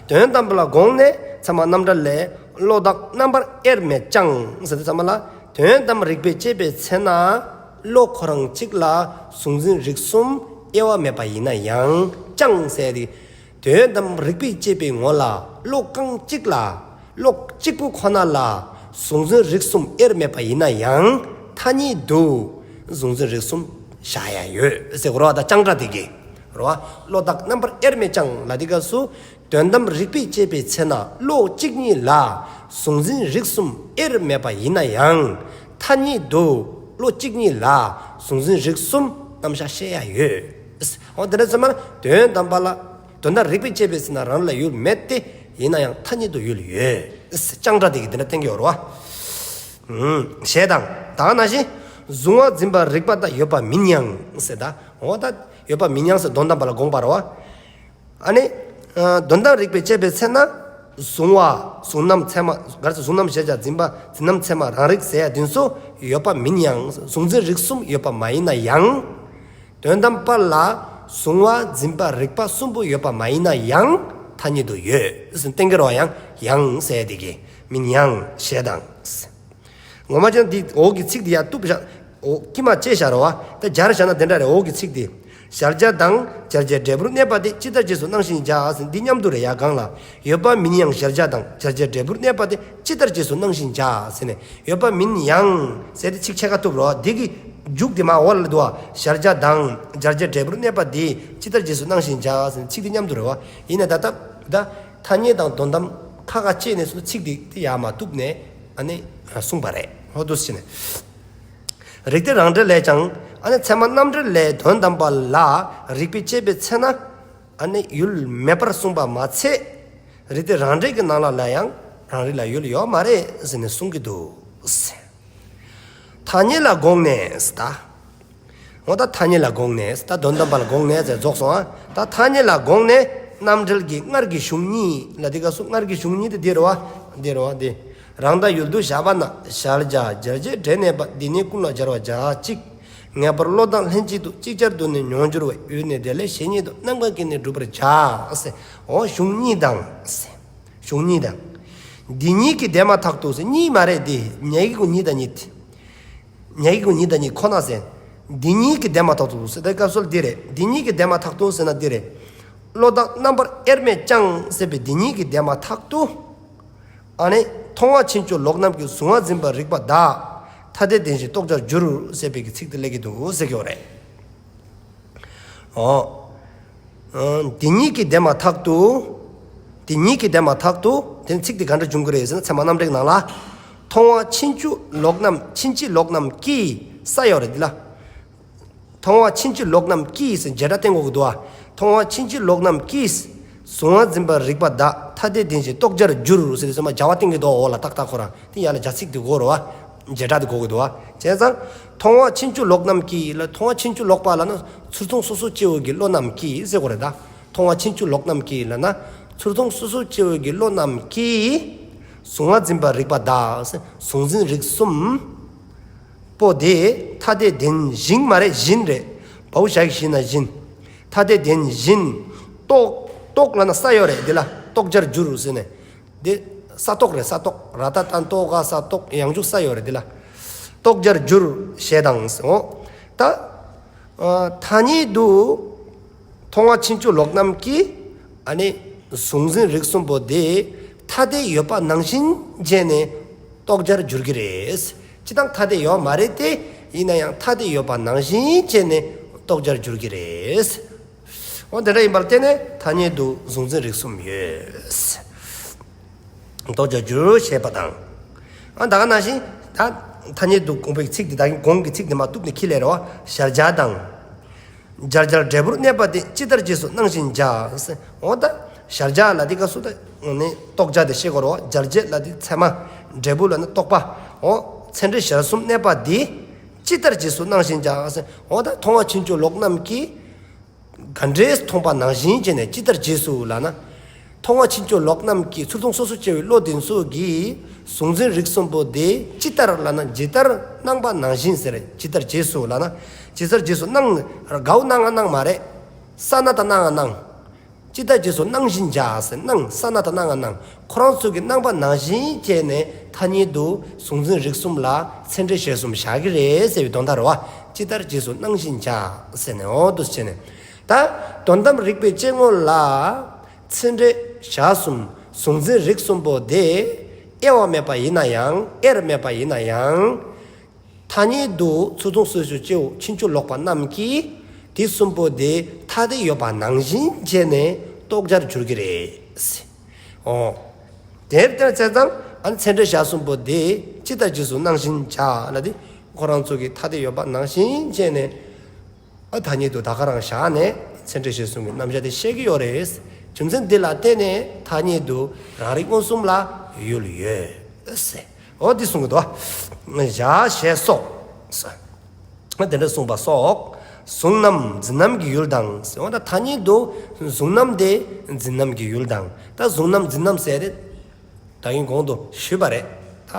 དོན་དམ་པ་ལ་དགོངས་ནས་ཚད་མ་རྣམ་འགྲེལ་ལས། བློ་བདག་རྣམ་པར་དབྱེར་མེད་ཀྱང་ཟེར་དུས་ཚང་མ་ལ། དོན་དམ་རིགས་པས་དཔྱད་པའི་ཚེ་ན་བློ་ཁོ་རང་གཅིག་ལ་གཟུང་འཛིན་རིག་གསུམ་དབྱེ་བ་མེད་པ་ཡིན་ན་ཡང་། ཀྱང་ཟེར་དེ། དོན་དམ་རིགས་པས་དཔྱད་པའི་ངོ་ལ་བློ་རྐང་གཅིག་ལ། བློ་གཅིག་པུ་ཁོ་ན་ལ་གཟུང་འཛིན་རིག་གསུམ་དབྱེར་མེད་པ་ཡིན་ན་ཡང་། ཐ་སྙད་དུ་གཟུང་འཛིན་རིག་གསུམ་བཞག་ཡ་ཡོད་ཟེར་གོ་རེད་བ། ད་ཀྱང་སྒྲ་དེ་གིས་རེད་བ། བློ་བདག་རྣམ་པར་དབྱེར་མེད་ཀྱང་ལབ་དུས་སྐབས་སུ། དོན་དམ་རིགས་པས་དཔྱད་པའི་ཚེ་ན་བློ་གཅིག་ཉིད་ལ་གཟུང་འཛིན་རིག་གསུམ་དབྱེར་མེད་པ་ཡིན་ན་ཡང་། ཐ་སྙད་དུ་བློ་གཅིག་ཉིད་ལ་གཟུང་འཛིན་རིག་གསུམ་རྣམ་གཞག་བཤད་ཡ་ཡོད། འོ་དེ་འདྲ་ཚང་མ་ལ་དོན་དམ་པ་ལ། དོན་དམ་རིགས་པས་དཔྱད་པའི་ཚེ་ན་རང་ལ་ཡུལ་མེད་དེ། ཡིན་ན་ཡང་ཐ་སྙད་དུ་ཡུལ་ཡོད། ཀྱང་སྒྲ་དེ་གིས་དེ་འདྲ་བསྟན་གྱི་ཡོད་རེད་བ། ཞེས་དང་། ད་ག་ནང་བཞིན་གཟུང་བ་འཛིན་པ་རིག་པ་དག་ཡོད་པ་མིན་ཡང་ཟེར་ད། འོ་ད་ཡོད་པ་མིན་ཡང་ཟེར་དོན་དམ་པ་ལ་དགོངས་པ་རེད་བ། ཨ་ནི། ཨ་དོན་དམ་རིགས་པས་དཔྱད་པའི་ཚེ་ན། གཟུང་བ། གཟུང་རྣམ་ཚད་མ། ག་རེ་ཟེར། གཟུང་རྣམ་གཞལ་བྱ་འཛིན་པ་འཛིན་རྣམ་ཚད་མ་རང་རིག་ཟེར་ཡ་དེ་ཚོ་ཡོད་པ་མིན་ཡང་། གཟུང་འཛིན་རིག་གསུམ་ཡོད་པ་མ་ཡིན་ན་ཡང་། དོན་དམ་པ་ལ་གཟུང་བ་འཛིན་པ་རིག་པ་གསུམ་པོ་ཡོད་པ་མ་ཡིན་ན་ཡང་ཐ་སྙད་དུ་ཡོད་ཟེར་བསྟན་གྱི་རེད་བ། ཡང་ཡང་ཟེར་ཡ་དེ་གིས་མིན་ཡང་ཞེས་དང་། ངོ་མ་ཅན་འདི་འོག་གི་ཚིག་འདི་ཡར་གཏུབ་བཞག་འོག་དཀྱིལ་མ་བཅད་བཞག་རེད་བ། ད་སྦྱར་བཞག་ན་དེ་འདྲ་རེད། འོག་གི་ཚིག་འདི། གཞལ་བྱ་དང་གཞལ་བྱའི་འབྲས་བུར་གནས་པ་དེ་ཇི་ལྟར་རྗེས་སུ་གནང་བཞིན་བྱ་ཟེར། འདི་མཉམ་དུ་རེད། ཡར་སྒང་ལ། ཡོད་པ་མིན་ཡང་གཞལ་བྱ་དང་གཞལ་བྱའི་འབྲས་བུར་གནས་པ་དེ་ཇི་ལྟར་རྗེས་སུ་གནང་བཞིན་བྱ་ཟེར་ནས། ཡོད་པ་མིན་ཡང་ཟེར་ཏེ་ཚིག་ཕྱེད་ཀ་གཏུབ་རེད་བ། འདི་གི་མཇུག་དེ་མར་འོག་ལ་འདུག་བ། གཞལ་བྱ་དང་གཞལ་བྱའི་འབྲས་བུར་གནས་པ་དེ་ཇི་ལྟར་རྗེས་སུ་གནང་བཞིན་བྱ་ཟེར་ནས་ཚིག་དེ་མཉམ་དུ་རེད་བ། ཡིན་ནའི་ད་ལྟ་ད་ཐ་སྙད་དང་དོན་དམ་ཁ་ཁ་བཅད་ནས་སུ་ཚིག་དེ་དེ་ཡར་མར་གཏུབ་ནས་ཨ་ནི་གསུངས་པ་རེད། འོ་འདུག་སེ་བྱས་ནས། རིགས་གཏེར་རང་འགྲེལ་ལས་ཀྱང་། ཨ་ནི་ཚད་མ་རྣམ་འགྲེལ་ལས་དོན་དམ་པ་ལ་རིགས་པས་དཔྱད་པའི་ཚེ་ན་ཨ་ནི་ཡུལ་མེད་པར་གསུངས་པ་མ་ཚད། རིགས་གཏེར་རང་འགྲེལ་གྱི་ནང་ལ་ལ་ཡང་ རང་རིག་ལ་ཡུལ་ཡོད་མ་རེད་ཟེར་ནས་གསུང་གི་འདུག་ཟེར། ཐ་སྙད་ལ་དགོངས་ནས་ཟེར་ད། འོ་ད་ཐ་སྙད་ལ་དགོངས་ནས་ཟེར་ད་དོན་དམ་པ་ལ་དགོངས་ནས་ཟེར་རྫོགས་སོང་ཨ། ད་ཐ་སྙད་ལ་དགོངས་ནས་རྣམ་འགྲེལ་གྱི་སྔར་གྱི་གཞུང་གཉིས་ལ་དེ་སྐབས་སུ་སྔར་གྱི་གཞུང་གཉིས་དེ་འདི་རེད་བ། འདི་རེད་བ་འདི། རང་དང་ཡུལ་དུ་བཞག་པ་ན་གཞལ་བྱ་སྦྱར་བྱེད་སྒྲས་གནས་པ་འདི་གཉིས་ཀུན་ལ་སྦྱར་བ་བྱ་གཅིག་ངེས་པར་བློ་དང་ལྷན་ཅིག་ཏུ་ཅིག་ཅར་དུ་ནི་མྱོང་འགྱུར་བའི་ཡུལ་ནི་དེ་ལས་གཞན་ཉིད་དུ་རྣམ་པ་ཀུན་ནས་སྒྲུབ་པར་བྱ། ཟེར། འོ་གཞུང་གཉིས་དང་། གཞུང་གཉིས་དང་། འདི་གཉིས་ཀྱིས་འདས་མ་ཐག་ཏུ་ཟེར་གཉིས་མ་རེད་དེ། ཉེ་གི་གུ་གཉིས་དང་གཉིས། ཉེ་གི་གུ་གཉིས་དང་གཉིས་ཁོ་ན་ཟེར། འདི་གཉིས་ཀྱིས་འདས་མ་ཐག་ཏུ་ཟེར་དེ་སྐབས་སུ་འདི་རེད། འདི་གཉིས་ཀྱིས་འདས་མ་ཐག་ཏུ་ཟེར་ན་འདི་རེད། བློ་དང་རྣམ་པར་དབྱེར་མེད་ཀྱང་ཟེར་བའི་འདི་གཉིས་ཀྱིས་འདས་མ་ཐག་ཏུ། ཨ་ནི་མཐོང་བ་ཕྱིན་ཅི་ལོག་རྣམས་ཀྱིས་གཟུང་བ་འཛིན་པར་རིགས་པ་དག་ཐ་དད་བདེན་བཞིན་རྟོགས་བྱར་འགྱུར་ཟེར་བའི་གི་ཚིག་དེ་སླེབས་ཀྱི་འདུག་ཟེར་གྱི་ཡོད་རེད། འོ། འདི་གཉིས་ཀྱིས་འདས་མ་ཐག་ཏུ། འདི་གཉིས་ཀྱིས་འདས་མ་ཐག་ཏུ། དེ་ཚིག་དེ་ག་འདྲ་འབྱུང་གི་རེད་ཟེར་ན་ཚད་མ་རྣམ་འགྲེལ་ནང་ལ། མཐོང་བ་ཕྱིན་ཅི་ལོག་རྣམས་ཕྱིན་ཅི་ལོག་རྣམས་ཀྱིས་ས་ཡོད་རེད་འདི་ལ། མཐོང་བ་ཕྱིན་ཅི་ལོག་རྣམས་ཀྱིས་ཟེར་བྱེད་སྒྲ་བསྟན་དགོས་ཀྱི་འདུག་ཨ། མཐོང་བ་ཕྱིན་ཅི་ལོག་རྣམས་ཀྱིས། གཟུང་བ་འཛིན་པར་རིགས་པ་དག་ཐ་དད་བདེན་བཞིན་རྟོགས་བྱར་འགྱུར་ཟེར་དུས་ཙམ་པ་བྱ་བ་བསྟན་གྱི་འདུག་འོ་ལ་ཏག་ཏག་ཁོ་རང་དེ་ཡ་ལ་བྱ་ཚིག་དེ་དགོས་རེད་བ། བྱེད་སྒྲ་དེ་དགོས་ཀྱི་འདུག་བ། བྱས་ཙང་། མཐོང་བ་ཕྱིན་ཅི་ལོག་རྣམས་ཀྱིས་ལ་མཐོང་བ་ཕྱིན་ཅི་ལོག་པ་ལ་ན་ཚུར་མཐོང་སོ་སོ་སྐྱེ་བོ་གི་བློ་རྣམས་ཀྱིས་ཟེར་དགོས་རེད་ད། མཐོང་བ་ཕྱིན་ཅི་ལོག་རྣམས་ཀྱིས་ལ་ན་ཚུར་མཐོང་སོ་སོ་སྐྱེ་བོ་གི་བློ་རྣམས་ཀྱིས། གཟུང་བ་འཛིན་པར་རིགས་པ་དག་གཟུང་འཛིན་རིག་གསུམ། པོ་དེ་ཐ་དད་བདེན་བཞིན་མ་རེད་བཞིན་རེད། བའོ་ཞབས་ཀྱུ་བཞི་ན་བཞིན། ཐ་དད་བདེན་བཞིན། རྟོགས་རྟོགས་ལ་ན་ས་ཡོད་རེད་འདི་ལ་རྟོགས་བྱར་འགྱུར་ཟེར་ནས། འདི་ས་རྟོགས་རེད་ས་རྟོགས་ར་ཏ་ཏན་ཏོ་ག་ས་རྟོགས་ཡང་འཇུག་ས་ཡོད་རེད་འདི་ལ། རྟོགས་བྱར་འགྱུར་ཞེས་དང་ཟེར་འོ། ད། ཐ་སྙད་དུ། མཐོང་བ་ཕྱིན་ཅི་ལོག་རྣམས་ཀྱིས། ཨ་ནི། གཟུང་འཛིན་རིག་གསུམ་པོ་དེ། ཐ་དད་ཡོད་པ་ནང་བཞིན་བྱས་ནས་རྟོགས་བྱར་འགྱུར་གྱི་རེད། སྤྱིར་བཏང་ཐ་དད་ཡོད་མ་རེད་དེ། ཡིན་ན་ཡང་ཐ་དད་ཡོད་པ་ནང་བཞིན་བྱས་ནས་རྟོགས་བྱར་འགྱུར་གྱི་རེད། འོ་དེ་འདྲ་ཡིན་པར་བརྟེན་ནས་ཐ་སྙད་དུ་གཟུང་འཛིན་རིག་གསུམ་ཡོད། རྟོགས་བྱར་འགྱུར་ཞེས་པ་དང་། ཨ་ད་ག་ནང་བཞིན་ད་ཐ་སྙད་དུ་དགོངས་པའི་ཚིག་འདི་དག་གོང་གི་ཚིག་འདི་མ་བཏུབ་ནས་ཁྱི་ལས་རོ། གཞལ་བྱ་དང་། སྦྱར་བྱར་འབྲས་བུར་གནས་པ་དེ་ཇི་ལྟར་རྗེས་སུ་སྣང་བཞིན་བྱ། འོ་ད་གཞལ་བྱ་ལ་འདི་སྐབས་སུ་ད་ནི་རྟོགས་བྱ་དེ་ཤེས་དགོས་རོ། སྦྱར་བྱེད་ལ་འདི་ཚད་མ། འབྲས་བུ་ལ་ནི་རྟོག་པ། འོ་ཚད་འབྲས་གཞལ་གསུམ་གནས་པ་དེ་ཇི་ལྟར་རྗེས་སུ་སྣང་བཞིན་བྱ། འོ་ད་མཐོང་བ་ཕྱིན་ཅི་ལོག་རྣམས་ཀྱིས། ག་འདྲས་མཐོང་པ་ནང་བཞིན་བྱས་ནས་ཇི་ལྟར་རྗེས་སུ་ལབ་ན། མཐོང་བ་ཕྱིན་ཅི་ལོག་རྣམས་ཀྱིས་ཚུར་མཐོང་སོ་སོ་སྐྱེ་བོའི་བློ་དེ་ཚོ་གིས་གཟུང་འཛིན་རིག་གསུམ་པོ་དེ་ཇི་ལྟར་ལབ་ན་ཇི་ལྟར་སྣང་པ་ནང་བཞིན་ཟེར་ཇི་ལྟར་རྗེས་སུ་ལབ་ན། ཇི་ལྟར་རྗེས་སུ་སྣང་། དགའ་བོ་སྣང་ང་སྣང་མ་རེད། ས་ན་ད་སྣང་ང་སྣང་། ཇི་ལྟར་རྗེས་སུ་སྣང་བཞིན་བྱ་ཟེར་སྣང་ས་ན་ད་སྣང་ང་སྣང་། ཁོ་རང་ཚོ་གི་སྣང་པ་ནང་བཞིན་བྱས་ནས་ཐ་སྙད་དུ་གཟུང་འཛིན་རིག་གསུམ་ལ་ཚད་འབྲས་གཞལ་གསུམ་བཞག་གི་རེད་ཟེར་བའི་དོན་དག་རེད་བ། ཇི་ལྟར་རྗེས་སུ་སྣང་བཞིན་བྱ་ཟེར་ནས་འོ་འདུག་བྱས་ནས། ད་དོན་དམ་རིགས་པའི་དཔྱད་ངོ་ལ། ཚད་འབྲས་གཞལ་གསུམ་གཟུང་འཛིན་རིག་གསུམ་པོ་དེ། དབྱེ་བ་མེད་པ་ཡིན་ན་ཡང་དབྱེར་མེད་པ་ཡིན་ན་ཡང་། ཐ་སྙད་དུ་ཚུར་མཐོང་སོ་སོ་སྐྱེ་བོ་ཕྱིན་ཅི་ལོག་པ་རྣམས་ཀྱིས་དེ་གསུམ་པོ་དེ་ཐ་དད་ཡོད་པ་ནང་བཞིན་བྱས་ནས་རྟོགས་བྱར་འགྱུར་གྱི་རེད། འོ། དེར་བརྟེན་བྱས་ཙང་ཨ་ནི་ཚད་འབྲས་གཞལ་གསུམ་པོ་དེ་ཇི་ལྟར་རྗེས་སུ་སྣང་བཞིན་བྱ་ལ་དེ་ཁོ་རང་ཚོ་གི་ཐ་དད་ཡོད་པ་ནང་བཞིན་བྱས་ནས། ཨ་ཐ་སྙད་དུ་ད་ག་རང་བཞག་ནས་ཚད་འབྲས་གཞལ་གསུམ་གྱི་རྣམ་གཞག་དེ་བཤད་ཀྱི་ཡོད་རེད། རྒྱུ་མཚན་འདི་ལ་བརྟེན་ནས་ཐ་སྙད་དུ་རང་རིག་མངོན་སུམ་ལ་ཡུལ་ཡོད་ཟེར། འོ་འདི་གསུང་གི་འདུག་བ། བཞག་ཞེས་སོགས། དེ་འདྲ་གསུངས་པ་སོགས། གཟུང་རྣམ་འཛིན་རྣམ་གྱི་ཡུལ་དང་ཟེར། འོ་ད་ཐ་སྙད་དུ་གཟུང་རྣམ་དེ་འཛིན་རྣམ་གྱི་ཡུལ་དང་། ད་གཟུང་རྣམ་འཛིན་རྣམ་ཟེར་ཏེ། ད་གིན་གོང་དུ་ཞུས་པ་རེད། ད་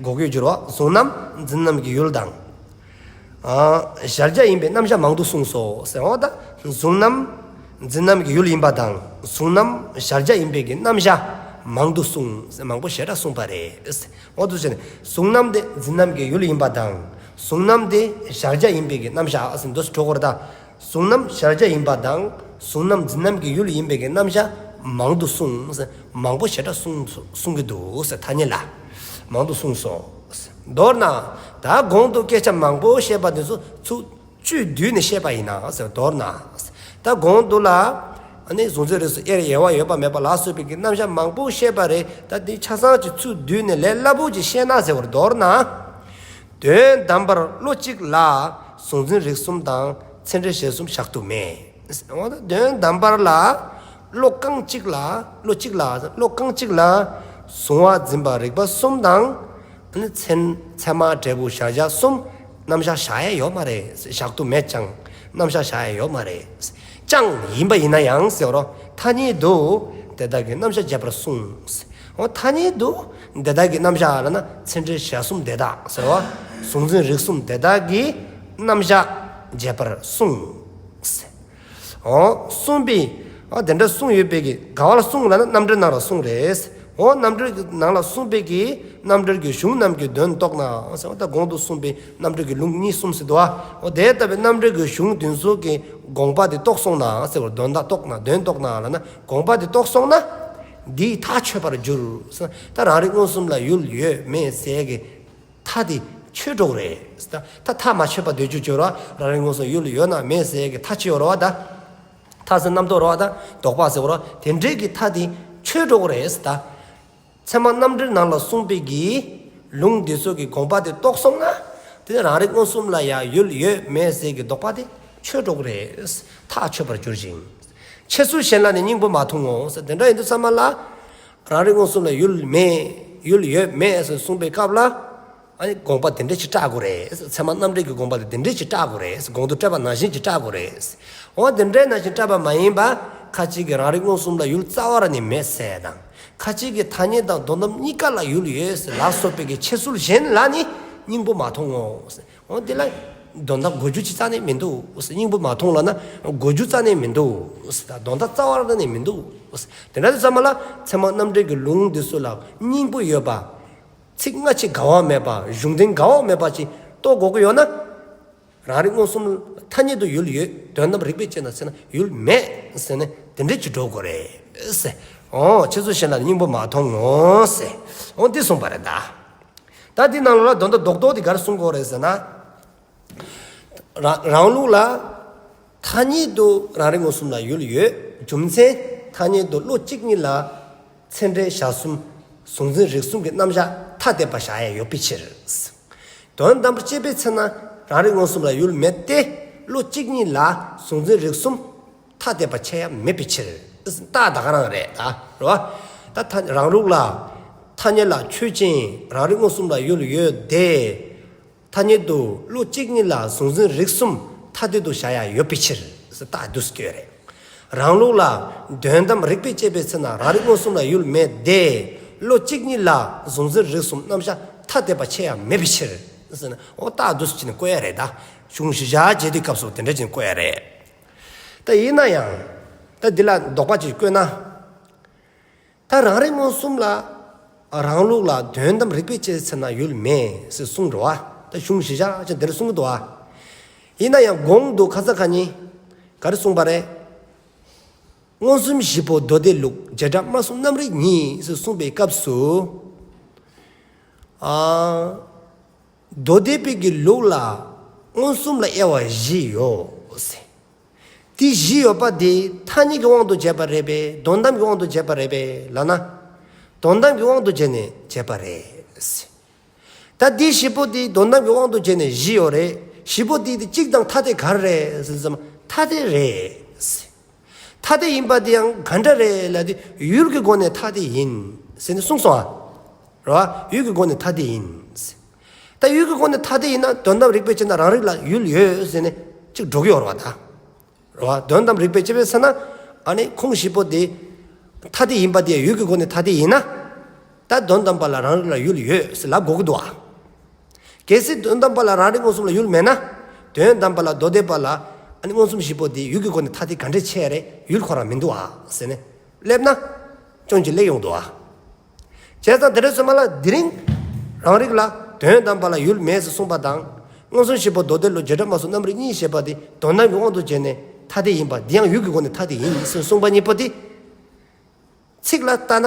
གོ་དགོས་ཀྱི་འགྱུར་བ་གཟུང་རྣམ་འཛིན་རྣམ་གྱི་ཡུལ་དང་། ཨ་གཞལ་བྱ་ཡིན་པའི་རྣམ་གཞག་མང་དུ་གསུངས་སོ་ཟེར། འོ་ད་གཟུང་རྣམ་འཛིན་རྣམ་གྱི་ཡུལ་ཡིན་པ་དང་གཟུང་རྣམ་གཞལ་བྱ་ཡིན་པའི་གི་རྣམ་གཞག་མང་དུ་གསུངས་ཟེར་མང་པོ་ཞེ་དྲག་གསུངས་པ་རེད། འོ་དུ་བྱས་ནས་གཟུང་རྣམ་དེ་འཛིན་རྣམ་གྱི་ཡུལ་ཡིན་པ་དང་གཟུང་རྣམ་དེ་གཞལ་བྱ་ཡིན་པའི་གི་རྣམ་གཞག་ཟེར་འདུག་སེ་འགྲོ་དགོས་རེད་ད། གཟུང་རྣམ་གཞལ་བྱ་ཡིན་པ་དང་གཟུང་རྣམ་འཛིན་རྣམ་གྱི་ཡུལ་ཡིན་པའི་གི་རྣམ་གཞག་མང་དུ་གསུངས། མང་པོ་ཞེ་དྲག་གསུངས་གསུངས་ཀྱི་འདུག་ཟེར། ཐ་སྙད་ལ་མང་དུ་གསུངས་སོ། མདོར་ན་ད་གོང་དུ་སྐད་ཆ་མང་པོ་བཤད་པ་དེ་ཚོ་ཚུར་བཅུད་བསྡུས་ནས་བཤད་པ་ཡིན་ན་ཟེར། མདོར་ན་ད་གོང་དུ་ལ་ཨ་ནི་གཟུང་འཛིན་རིག་གསུམ་དབྱེར་དབྱེ་བ་ཡོད་པ་མེད་པ་ལ་སོགས་པའི་གི་རྣམ་གཞག་མང་པོ་བཤད་པ་རེད། ད་འདི་ཆ་ཚང་ཅིག་ཚུར་བསྡུས་ནས་ལས་སླ་པོ་ཅིག་བཤད་ན་ཟེར་བར། མདོར་ན། དོན་དམ་པར་བློ་གཅིག་ལ་གཟུང་འཛིན་རིག་གསུམ་དང་ཚད་འབྲས་གཞལ་གསུམ་བཞག་ཏུ་མེད། འོ་ད་དོན་དམ་པར་ལ་བློ་རྐང་གཅིག་ལ་བློ་གཅིག་ལ་བློ་རྐང་གཅིག་ལ་ གཟུང་བ་འཛིན་པ་རིག་པ་གསུམ་དང་། ཨ་ནི་ཚད་ཚད་མ་འབྲས་བུ་གཞལ་བྱ་གསུམ། རྣམ་གཞག་བཞག་ཡ་ཡོད་མ་རེད། བཞག་ཏུ་མེད་ཀྱང་རྣམ་གཞག་བཞག་ཡ་ཡོད་མ་རེད། ཀྱང་ཡིན་པ་ཡིན་ན་ཡང་ཟེར་རོ། ཐ་སྙད་དུ་དེ་དག་གི་རྣམ་གཞག་བྱེད་པར་གསུངས། འོ་ཐ་སྙད་དུ་དེ་དག་གི་རྣམ་གཞག་ལབ་ན་ཚད་འབྲས་གཞལ་གསུམ་དེ་དག་ཟེར་བ། གཟུང་འཛིན་རིག་གསུམ་དེ་དག་གི་རྣམ་གཞག་བྱེད་པར་གསུངས། འོ་གསུངས་པས། འོ་དེ་འདྲ་གསུངས་ཡོད་པའི་གི་ག་བ་ལ་གསུངས་ལབ་ན་རྣམ་འགྲེལ་ནང་ལ་གསུངས་རེད། འོ་རྣམ་འགྲེལ་གྱི་ནང་ལ་གསུངས་པའི་གི་རྣམ་འགྲེལ་གྱི་གཞུང་རྣམས་ཀྱི་དོན་རྟོགས་ན་ཟེར་བ། ད་གོང་དུ་གསུངས་པའི་རྣམ་འགྲེལ་གྱི་ལུང་གཉིས་གསུམ་ཟེར་འདུག་བ། འོ་དེ་ལྟ་བུའི་རྣམ་འགྲེལ་གྱི་གཞུང་དེ་ཚོ་གི་དགོངས་པ་དེ་རྟོགས་སོང་ན་ཟེར་བ། དོན་དག་རྟོགས་ན་དོན་རྟོགས་ན་ལབ་ན་དགོངས་པ་དེ་རྟོགས་སོང་ན། འདིས་ཐག་ཆོད་པར་འགྱུར། ད་རང་རིག་མངོན་སུམ་ལ་ཡུལ་ཡོད་མེད་ཟེར་གི་མཐའ་དེ་ཆོད་འགྲོ་གི་རེད། ད་ད་ཐག་མ་ཆོད་པ་སྡོད་རྒྱུ་ཅིག་ཡོད་རེད་བ། རང་རིག་མངོན་སུམ་ཡུལ་ཡོད་ན་མེད་ཟེར་གི་མཐའ་ཅིག་ཡོད་རེད་བ། ད་མཐའ་ཟེར་རྣམ་རྟོག་རེད་བ། ད་དོགས་པ་ཟེར་བ་རེད་བ། དེ་འདྲའི་གི་མཐའ་དེ་ཆོད་འགྲོ་གི་རེད། ད་ཚད་མ་རྣམ་འགྲེལ་ནང་ལ་གསུངས་པའི་གི་ལུང་འདི་ཚོ་གི་དགོངས་པ་དེ་རྟོགས་སོང་ན། དེ་ནི་རང་རིག་མངོན་སུམ་ལ་ཡང་ཡུལ་ཡོད་མེད་ཟེར་གི་དོགས་པ་དེ་ཆོད་འགྲོ་གི་རེད། ཐག་ཆོད་པར་འགྱུར་ཞིང་། འཆད་ཚུལ་གཞན་ལ་ནི་སྙིང་པོ་མ་མཐོང་ངོ་ཟེར། དེ་འདྲ་ཡིན་དུས་ཙམ་པ་ལ། རང་རིག་མངོན་སུམ་ལ་ཡུལ་མེད་ཡུལ་ཡོད་མེད་ཟེར་གསུངས་པའི་སྐབས་ལ། ཨ་ནི་དགོངས་པ་དེ་འདྲ་ཅིག་བཀྲལ་དགོས་རེད། ཚད་མ་རྣམ་འགྲེལ་གྱི་དགོངས་པ་དེ་དེ་འདྲ་ཅིག་བཀྲལ་དགོས་རེད། གོང་དུ་བཀྲལ་བ་ནང་བཞིན་ཅིག་བཀྲལ་དགོས་རེད། འོ་དེ་འདྲ་ནང་བཞིན་བཀྲལ་བ་མ་ཡིན་པ། ཁ་ཅིག་གིས་རང་རིག་མངོན་སུམ་ལ་ཡུལ་རྩ་བ་ར་ནི་མེད་ཟེར་དང་། ཁ་ཅིག་གིས་ཐ་སྙད་དང་དོན་དམ་གཉིས་ཀ་ལ་ཡུལ་ཡོད་ཟེར་ལ་སོགས་པའི་གི་འཆད་ཚུལ་གཞན་ལ་ནི་སྙིང་པོ་མ་མཐོང་ངོ་ཟེར། འོ་དེ་ལ་དོན་དག་གོ་རྒྱུ་ཅིག་རྩ་ནས་མི་འདུག་ཟེར། སྙིང་པོ་མ་མཐོང་ལབ་ན་གོ་རྒྱུ་རྩ་ནས་མི་འདུག་ཟེར། ད་དོན་དག་རྩ་བ་ར་ནས་མི་འདུག་ཟེར། དེ་འདྲ་དུས་ཙམ་པ་ལ་ཚད་མ་རྣམ་འགྲེལ་གྱི་ལུང་འདི་ཚོ་ལ་སྙིང་པོ་ཡོད་པ། ཚིག་སྔ་ཕྱི་འགལ་བ་མེད་པ། གཞུང་དོན་འགལ་བ་མེད་པ་ཅིག་རྟོགས་དགོས་ཀྱི་ཡོད་ན། རང་རིག་མངོན་སུམ་ཐ་སྙད་དུ་ཡུལ་ཡོད། དོན་དམ་རིགས་པས་དཔྱད་ན་ཟེར་ན་ཡུལ་མེད་ཟེར་ནས་དེ་འདྲ་ཅིག་འགྲོ་དགོས་རེད་ཟེར། འོ་འཆད་ཚུལ་གཞན་ལ་སྙིང་པོ་མ་མཐོང་ངོ་ཟེར། འོ་འདི་གསུངས་པ་རེད་ད། ད་འདི་ནང་ལོགས་ལ་དོན་དག་རྡོག་རྡོག་འདི་ག་རེ་གསུང་དགོས་རེད་ཟེར་ན། རང་རང་ལུགས་ལ་ཐ་སྙད་དུ་རང་རིག་མངོན་སུམ་ལ་ཡུལ་ཡོད། རྒྱུ་མཚན་ཐ་སྙད་དུ་བློ་གཅིག་ཉིད་ལ་ཚད་འབྲས་གཞལ་གསུམ་གཟུང་འཛིན་རིག་གསུམ་གྱི་རྣམ་གཞག་ཐ་དད་པ་བཞག་ཡ་ཡོད་པའི་ཕྱིར། དོན་དམ་པར་དཔྱད་པའི་ཚེ་ན་རང་རིག་མངོན་སུམ་ལ་ཡུལ་མེད་དེ། བློ་གཅིག་ཉིད་ལ་གཟུང་འཛིན་རིག་གསུམ་ཐ་དད་པ་ཆགས་ཡ་མེད་པའི་ཕྱིར། རྟགས་ད་ག་རང་རེད་ད། རེད་བ། ད་ཐ་རང་ལུགས་ལ་ཐ་སྙད་ལ་ཆོས་ཅན། རང་རིག་མངོན་སུམ་ལ་ཡུལ་ཡོད་དེ། ཐ་སྙད་དུ་བློ་གཅིག་ཉིད་ལ་གཟུང་འཛིན་རིག་གསུམ་ཐ་དད་དུ་བཞག་ཡ་ཡོད་པའི་ཕྱིར། རྟགས་འདི་སྐྱོན་རེད། རང་ལུགས་ལ་དོན་དམ་རིགས་པས་དཔྱད་པའི་ཚེ་ན་རང་རིག་མངོན་སུམ་ལ་ཡུལ་མེད་དེ། བློ་གཅིག་ཉིད་ལ་གཟུང་འཛིན་རིག་གསུམ་རྣམ་གཞག་ཐ་དད་པ་ཆགས་ཡ་མེད་པའི་ཕྱིར། ཟེར་ན་འོ་རྟགས་འདི་ཅིག་ནི་བཀོད་ཡ་རེད་ད། གཞུང་གཞི་བཞག་བྱེད་དུས་སྐབས་སུ་དེ་འདྲ་ཅིག་བཀོད་ཡ་རེད། ད་ཡིན་ན་ཡང་། ད་འདི་ལ་དོགས་པ་ཅིག་བཀོད་ན། ད་རང་རིག་མངོན་སུམ་ལ་རང་ལུགས་ལ་དོན་དམ་རིགས་པས་དཔྱད་ཚེ་ན་ཡུལ་མེད་ཟེར་གསུངས་འགྲོ་བ། ད་གཞུང་གཞི་བཞག་ཅིག་དེ་འདྲ་གསུང་གི་འདུག་བ། ཡིན་ན་ཡང་གོང་དུ་ཁ་ས་ཁ་ཉིན་ག་རེ་གསུངས་པ་རེད། མངོན་སུམ་བཞི་པོ་མདོ་སྡེ་ལུགས། བྱེ་བྲག་སྨྲ་གསུམ་རྣམ་རིག་ཉིད་ཟེར་གསུངས་པའི་སྐབས་སུ། ཨ། མདོ་སྡེ་པའི་གི་ལུགས་ལ་མངོན་སུམ་ལ་དབྱེ་བ་བཞི་ཡོད་ཟེར། དེ་བཞི་ཡོད་པ་དེ་ཐ་སྙད་ཀྱི་དབང་དུ་བྱས་པ་རེད་པས། དོན་དམ་གྱི་དབང་དུ་བྱས་པ་རེད་པས་ལབ་ན། དོན་དམ་གྱི་དབང་དུ་བྱས་ནས་བྱས་པ་རེད། ད་དེ་བཞི་པོ་དེ་དོན་དམ་གྱི་དབང་དུ་བྱས་ནས་བཞི་ཡོད་རེད། བཞི་པོ་དེ་དེ་གཅིག་དང་ཐ་དད་ག་རེ་རེད་ཟེར་ཙམ་ཐ་དད་རེད། ཐ་དད་ཡིན་པ་དེ་ཡང་ག་འདྲ་རེད་ལབ་དུས་ཡུལ་གྱི་སྒོ་ནས་ཐ་དད་ཡིན་ཟེར་ནས་གསུངས་སོང་ཨ། རེད་བ། ཡུལ་གྱི་སྒོ་ནས་ཐ་དད་ཡིན། ད་ཡུལ་གྱི་སྒོ་ནས་ཐ་དད་ཡིན་ན་དོན་དམ་རིགས་པས་དཔྱད་ན་རང་རིག་ལ་ཡུལ་ཡོད་ཟེར་ནས་ཅིག་འགྲོ་གི་ཡོད་རེད་བ་ད། རེད་བ། དོན་དམ་རིགས་པས་དཔྱད་པའི་ཚེ་ན་ཨ་ནི་ཁོང་བཞི་པོ་དེ་ཐ་དད་ཡིན་པ་དེ་ཡུལ་གྱི་སྒོ་ནས་ཐ་དད་ཡིན་ན། ད་དོན་དམ་པ་ལ་རང་རིག་ལ་ཡུལ་ཡོད་ཟེར་ལབ་དགོས་ཀྱི་འདུག་བ། གལ་སྲིད་དོན་དམ་པ་ལ་རང་རིག་མངོན་སུམ་ལ་ཡུལ་མེད་ན། དོན་དམ་པ་ལ་མདོ་སྡེ་པ་ལ་ཨ་ནི་མངོན་སུམ་བཞི་པོ་དེ་ཡུལ་གྱི་སྒོ་ནས་ཐ་དད་ག་འདྲས་ཆགས་རེད། ཡུལ་ཁོ་རང་མི་འདུག་བ་ཟེར་ནས་སླེབས་ན། སྐྱོན་ཅིག་སླེབས་ཡོང་འདུག་བ། བྱས་ཙང་དེ་འདྲ་སོང་ཙང་ལ་དེ་རིང་རང་རིག་ལ་དོན་དམ་པ་ལ་ཡུལ་མེད་ཟེར་གསུངས་པ་དང་། མངོན་སུམ་བཞི་པོ་མདོ་སྡེ་ལུགས་བྱེ་བྲག་སྨྲ་གསུམ་རྣམ་རིག་གཉིས་ཞེས་པ་དེ་དོན་དམ་གྱི་དབང་དུ་བྱས་ནས་ཐ་དད་ཡིན་པ་དེ་ཡང་ཡུལ་གྱི་སྒོ་ནས་ཐ་དད་ཡིན་ཟེར་གསུངས་པ་གཉིས་པོ་དེ། ཚིག་ལ་ལྟ་ན་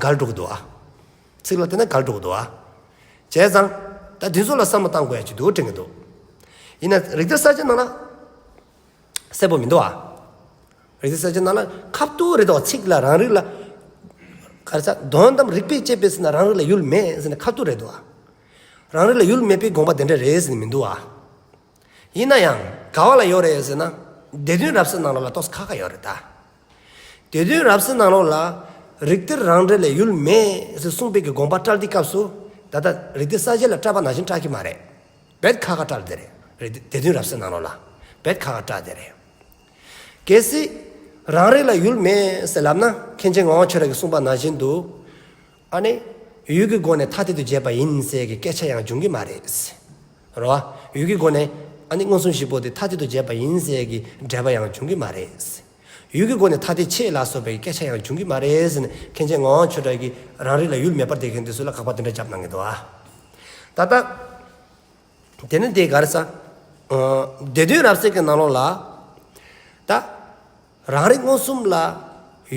འགལ་འགྲོ་གི་འདུག་ཨ། ཚིག་ལ་ལྟ་ན་འགལ་འགྲོ་གི་འདུག་ཨ། བྱས་ཙང་ད་འདི་ཚོ་ལ་བསམ་བློ་བཏང་དགོས་ཡ་ཅིག་འདུག་དྲན་གྱི་འདུག། ཡིན་ན་རིགས་གཏེར་གསལ་བྱེད་ནང་ལ་གསལ་པོ་མི་འདུག་ཨ། རིགས་གཏེར་གསལ་བྱེད་ནང་ལ་ཁ་ཐུག་རེད་འདུག་ཨ། ཚིག་ལ་རང་རིག་ལ་ག་རེ་ཟ་དོན་དམ་རིགས་པས་དཔྱད་པའི་ཚེ་ན་རང་རིག་ལ་ཡུལ་མེད་ཟེར་ནས་ཁ་ཐུག་རེད་འདུག་ཨ། རང་རིག་ལ་ཡུལ་མེད་པའི་དགོངས་པ་དེ་འདྲ་རེད་ཟེར་ནས་མི་འདུག་ཨ། ཡིན་ན་ཡང་ག་བ་ལ་ཡོད་རེད་ཟེར་ན། སྡེ་བདུན་རབ་གསལ་ནང་ལོགས་ལ་ཏོག་ཙམ་ཁག་ཁག་ཡོད་རེད་ད། སྡེ་བདུན་རབ་གསལ་ནང་ལོགས་ལ་ རིགས་གཏེར་རང་འགྲེལ་ལས་ཡུལ་མེད་ཟེར་གསུངས་པའི་གི་དགོངས་པ་བཀྲལ་དུས་སྐབས་སུ། ད་ལྟ་རིགས་གཏེར་གསལ་བྱེད་ལ་བཀྲལ་པ་ནང་བཞིན་བཀྲལ་གྱི་མ་རེད། རྦད་ཁག་ཁག་བཀྲལ་དེ་རེད། རིགས་སྡེ་བདུན་རབ་གསལ་ནང་ལོགས་ལ། རྦད་ཁག་ཁག་བཀྲལ་དེ་རེད། གལ་སྲིད་རང་རིག་ལ་ཡུལ་མེད་ཟེར་ལབ་ན། མཁན་ཆེན་ངག་དབང་ཆོས་གྲགས་ཀྱིས་གསུངས་པ་ནང་བཞིན་དུ། ཨ་ནི་ཡུལ་གྱི་སྒོ་ནས་ཐ་དད་དུ་བྱས་པ་ཡིན་ཟེར་གྱི་སྐད་ཆ་ཡང་འབྱུང་གི་མ་རེད། རེད་བ། ཡུལ་གྱི་སྒོ་ནས་ཨ་ནི་མངོན་སུམ་བཞི་པོ་དེ་ཐ་དད་དུ་བྱས་པ་ཡིན་ཟེར་གྱི་འགྲེལ་པ་ཡང་འབྱུང་གི་མ་རེད། ཡུལ་གྱི་སྒོ་ནས་ཐ་དད་ཕྱེད་ལ་སོགས་པའི་སྐད་ཆ་ཡང་འབྱུང་གི་མ་རེད་ཟེར་ནས། མཁན་ཆེན་ངག་དབང་ཆོས་གྲགས་ཀྱིས་རང་རིག་ལ་ཡུལ་མེད་པར་འདོད་མཁན་དེ་ཚོ་ལ་དགག་པ་དེ་འདྲ་བརྒྱབ་གནང་གི་འདུག་ཨ། ད་ལྟ་དེ་ནི་དེ་ག་རེ་ཟེར། ཨ། སྡེ་བདུན་རབ་གསལ་གྱི་ནང་ལོགས་ལ། ད་རང་རིག་མངོན་སུམ་ལ་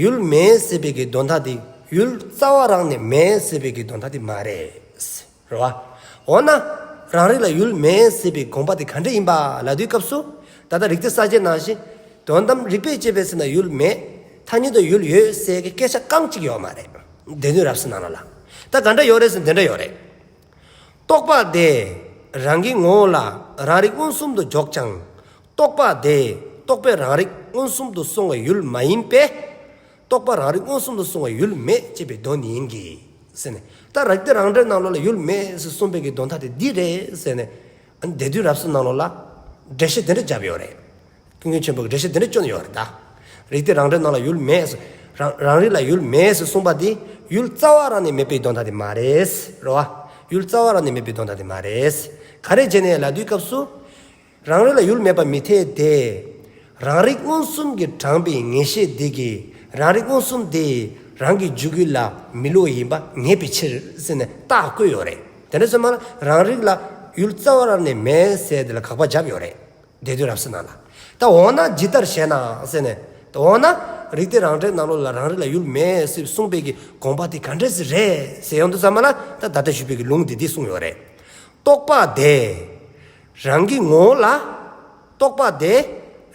ཡུལ་མེད་ཟེར་བའི་གི་དོན་དག་དེ། ཡུལ་རྩ་བ་རང་ནས་མེད་ཟེར་བའི་གི་དོན་དག་དེ་མ་རེད། རེད་བ། འོ་ན་རང་རིག་ལ་ཡུལ་མེད་ཟེར་བའི་དགོངས་པ་དེ་ག་འདྲ་ཡིན་པ་ལབ་དུས་སྐབས་སུ། ད་ལྟ་རིགས་གཏེར་གསལ་བྱེད་ནང་བཞིན། དོན་དམ་རིགས་པས་དཔྱད་པའི་ཚེ་ན་ཡུལ་མེད། ཐ་སྙད་དུ་ཡུལ་ཡོད་ཟེར་གྱི་སྐད་ཆ་རྐང་གཅིག་ཡོད་མ་རེད། སྡེ་བདུན་རབ་གསལ་ནང་ལོགས་ལ། ད་ག་འདྲ་ཡོད་རེད་ཟེར་ན་དེ་འདྲ་ཡོད་རེད། རྟོག་པ་དེ་རང་གི་ངོ་བོ་ལ་རང་རིག་མངོན་སུམ་དུ་འཇོག་ཀྱང་། རྟོག་པ་དེ་རྟོག་པས་རང་རིག་མངོན་སུམ་དུ་སོང་བའི་ཡུལ་མ་ཡིན་པས། རྟོག་པ་རང་རིག་མངོན་སུམ་དུ་སོང་བའི་ཡུལ་མེད་ཅེས་པའི་དོན་ཡིན་གྱི། ཟེར་ནས། ད་རིགས་གཏེར་རང་འགྲེལ་ནང་ལོགས་ལ་ཡུལ་མེད་ཟེར་གསུངས་པའི་གི་དོན་དག་དེ་འདི་རེད་ཟེར་ནས། ཨ་ནི་སྡེ་བདུན་རབ་གསལ་ནང་ལོགས་ལ་འགྲེལ་བཤད་དེ་འདྲ་བརྒྱབ་ཡོད་རེད། ཀུན་མཁྱེན་ཆེན་པོ་གིས་འགྲེལ་བཤད་དེ་འདྲ་བསྐྱོན་ཡོད་རེད་ད། རིགས་གཏེར་རང་འགྲེལ་ནང་ལ་ཡུལ་མེད་ཟེར། རང་རང་རིག་ལ་ཡུལ་མེད་ཟེར་གསུངས་པ་དེ། ཡུལ་རྩ་བ་རང་ནས་མེད་པའི་དོན་དག་དེ་མ་རེད། རེད་བ། ཡུལ་རྩ་བ་རང་ནས་མེད་པའི་དོན་དག་དེ་མ་རེད། ག་རེ་བྱས་ནས་ལབ་དུས་སྐབས་སུ། རང་རིག་ལ་ཡུལ་མེད་པ་མི་འཐད་དེ། རང་རིག་མངོན་སུམ་གྱིས་དྲངས་པའི་ངེས་ཤེས་དེ་གིས་རང་རིག་མངོན་སུམ་དེ་རང་གི་འཇུག་ཡུལ་ལ་མི་སླུ་བ་ཡིན་པ་ངེས་པའི་ཕྱིར་ཟེར་ནས་རྟགས་བཀོད་ཡོད་རེད། དེ་འདྲ་སོང་ཙང་རང་རིག་ལ་ཡུལ་རྩ་བ་རང་ནས་མེད་ཟེར་དེ་ལ་དགག་པ་བརྒྱབ་ཡོད་རེད། སྡེ་བདུན་རབ་གསལ་ནང་ལ། ད་འོ་ན་ཇི་ལྟར་ཞེ་ན་ཟེར་ནས། ད་འོ་ན་རིགས་གཏེར་རང་འགྲེལ་ནང་ལོགས་ལ་རང་རིག་ལ་ཡུལ་མེད་ཟེར་གསུངས་པའི་གི་དགོངས་པ་དེ་ག་འདྲ་ཞིག་རེད་ཟེར་ཡོང་དུས་ཙམ་པ་ལ། ད་ད་ལྟ་ཞུས་པའི་གི་ལུང་དེ་འདི་གསུངས་ཡོད་རེད། རྟོག་པ་དེ་རང་གི་ངོ་བོ་ལ། རྟོག་པ་དེ་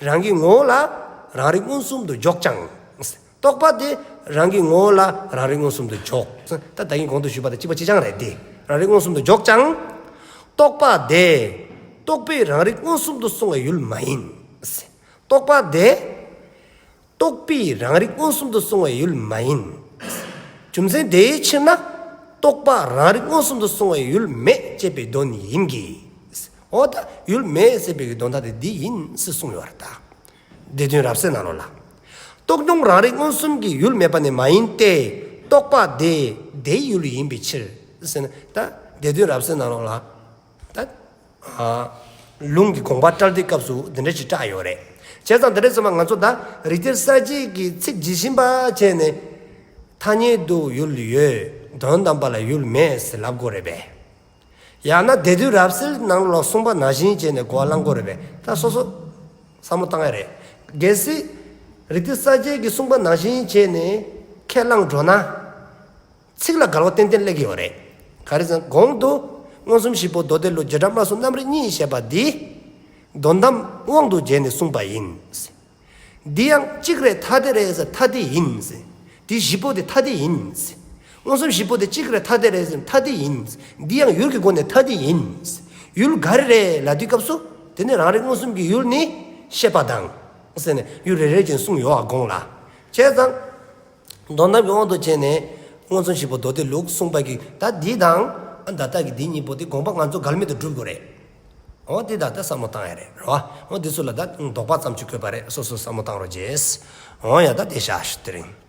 རང་གི་ངོ་བོ་ལ་རང་རིག་མངོན་སུམ་དུ་འཇོག་ཀྱང་། རྟོག་པ་དེ་རང་གི་ངོ་བོ་ལ་རང་རིག་མངོན་སུམ་དུ་འཇོག། ད་ད་གིན་གོང་དུ་ཞུས་པ་དང་གཅིག་པ་གཅིག་རྐྱང་རེད་དེ། རང་རིག་མངོན་སུམ་དུ་འཇོག་ཀྱང་། རྟོག་པ་དེ་རྟོག་པས་རང་རིག་མངོན་སུམ་དུ་སོང་བའི་ཡུལ་མ་ཡིན། རྟོག་པ་དེ་རྟོག་པས་རང་རིག་མངོན་སུམ་དུ་སོང་བའི་ཡུལ་མ་ཡིན། རྒྱུ་མཚན་དེའི་ཕྱིར་ན། རྟོག་པ་རང་རིག་མངོན་སུམ་དུ་སོང་བའི་ཡུལ་མེད་ཅེས་པའི་དོན་ཡིན་གྱི། འོ་ད་ཡུལ་མེད་ཟེར་བའི་གི་དོན་དག་དེ་འདི་ཡིན་ཟེར་གསུངས་ཡོད་རེད་ད། སྡེ་བདུན་རབ་གསལ་ནང་ལོགས་ལ། རྟོག་མྱོང་རང་རིག་མངོན་སུམ་གྱི་ཡུལ་མེད་པ་ནི་མ་ཡིན་ཏེ། རྟོག་པ་དེ་དེའི་ཡུལ་ཡིན་པའི་ཕྱིར་ཟེར་ན། ད་སྡེ་བདུན་རབ་གསལ་ནང་ལོགས་ལ། ད་ཨ་ལུང་གི་དགོངས་པ་བཀྲལ་དུས་སྐབས་སུ་དེ་འདྲ་ཞིག་བཀྲལ་ཡོད་རེད། བྱས་ཙང་དེ་འདྲ་སོང་ཙང་ང་ཚོ་ད་རིགས་གཏེར་གསལ་བྱེད་ཀྱི་ཚིག་ཇི་བཞིན་པ་བྱས་ནས། ཐ་སྙད་དུ་ཡུལ་ཡོད། དོན་དམ་པ་ལ་ཡུལ་མེད་ཟེར་ལབ་དགོས་རེད་པས། ཡང་ན་སྡེ་བདུན་རབ་གསལ་ནང་ལ་གསུངས་པ་ནང་བཞིན་བྱས་ནས་གོ་བ་བླང་དགོས་རེད་པས། ད་སོ་སོ་བསམ་བློ་བཏང་ཡ་རེད། གལ་སྲིད་རིགས་གཏེར་གསལ་བྱེད་ཀྱིས་གསུངས་པ་ནང་བཞིན་བྱས་ནས་ཁས་བླངས་འགྲོ་ན། ཚིག་ལ་འགལ་བ་ཏན་ཏན་སླེབས་ཀྱི་ཡོད་རེད། ག་རེ་ཟེར་ན་གོང་དུ་མངོན་སུམ་བཞི་པོ་མདོ་སྡེ་ལུགས་བྱེ་བྲག་སྨྲ་སོགས་རྣམ་རིག་གཉིས་ཞེས་པ་འདི་དོན་དམ་དབང་དུ་བྱས་ནས་གསུངས་པ་ཡིན། འདི་ཡང་གཅིག་རེད་ཐ་དད་རེད་ཟེར་ཐ་དད་ཡིན། འདི་བཞི་པོ་དེ་ཐ་དད་ཡིན། མངོན་སུམ་བཞི་པོ་དེ་གཅིག་རེད་ཐ་དད་རེད་ཟེར་ཐ་དད་ཡིན། འདི་ཡང་ཡུལ་གྱི་སྒོ་ནས་ཐ་དད་ཡིན། ཡུལ་ག་རེ་རེད་ལབ་དུས་སྐབས་སུ། དེ་ནི་རང་རིག་མངོན་སུམ་གྱི་ཡུལ་ནི་ཤེས་པ་དང་ཟེར་ནས་ཡུལ་རེ་རེ་བཞིན་གསུངས་ཡོད་ཨ་གོང་ལ། བྱས་ཙང་དོན་དམ་གྱི་དབང་དུ་བྱས་ནས་མངོན་སུམ་བཞི་པོ་མདོ་སྡེ་ལུགས་གསུངས་པ་གི་ད་འདི་དང་། ཨ་ད་ལྟ་གི་འདི་གཉིས་པོ་དེ་དགོངས་པ་ང་ཚོ་འགལ་མེད་དུ་སྒྲུབ་དགོས་རེད། འོ་དེ་ད་ལྟ་བསམ་བློ་བཏང་ཡ་རེད་རོ། འོ་དེ་ཚོ་ལ་ད་དོགས་པ་ཙམ་ཅིག་བཀོད་པ་རེད། སོ་སོ་བསམ་བློ་བཏང་རོགས་བྱེད། འོ་ཡ་ད་དེ་བཞག་ཞུ། དེ་རིང་།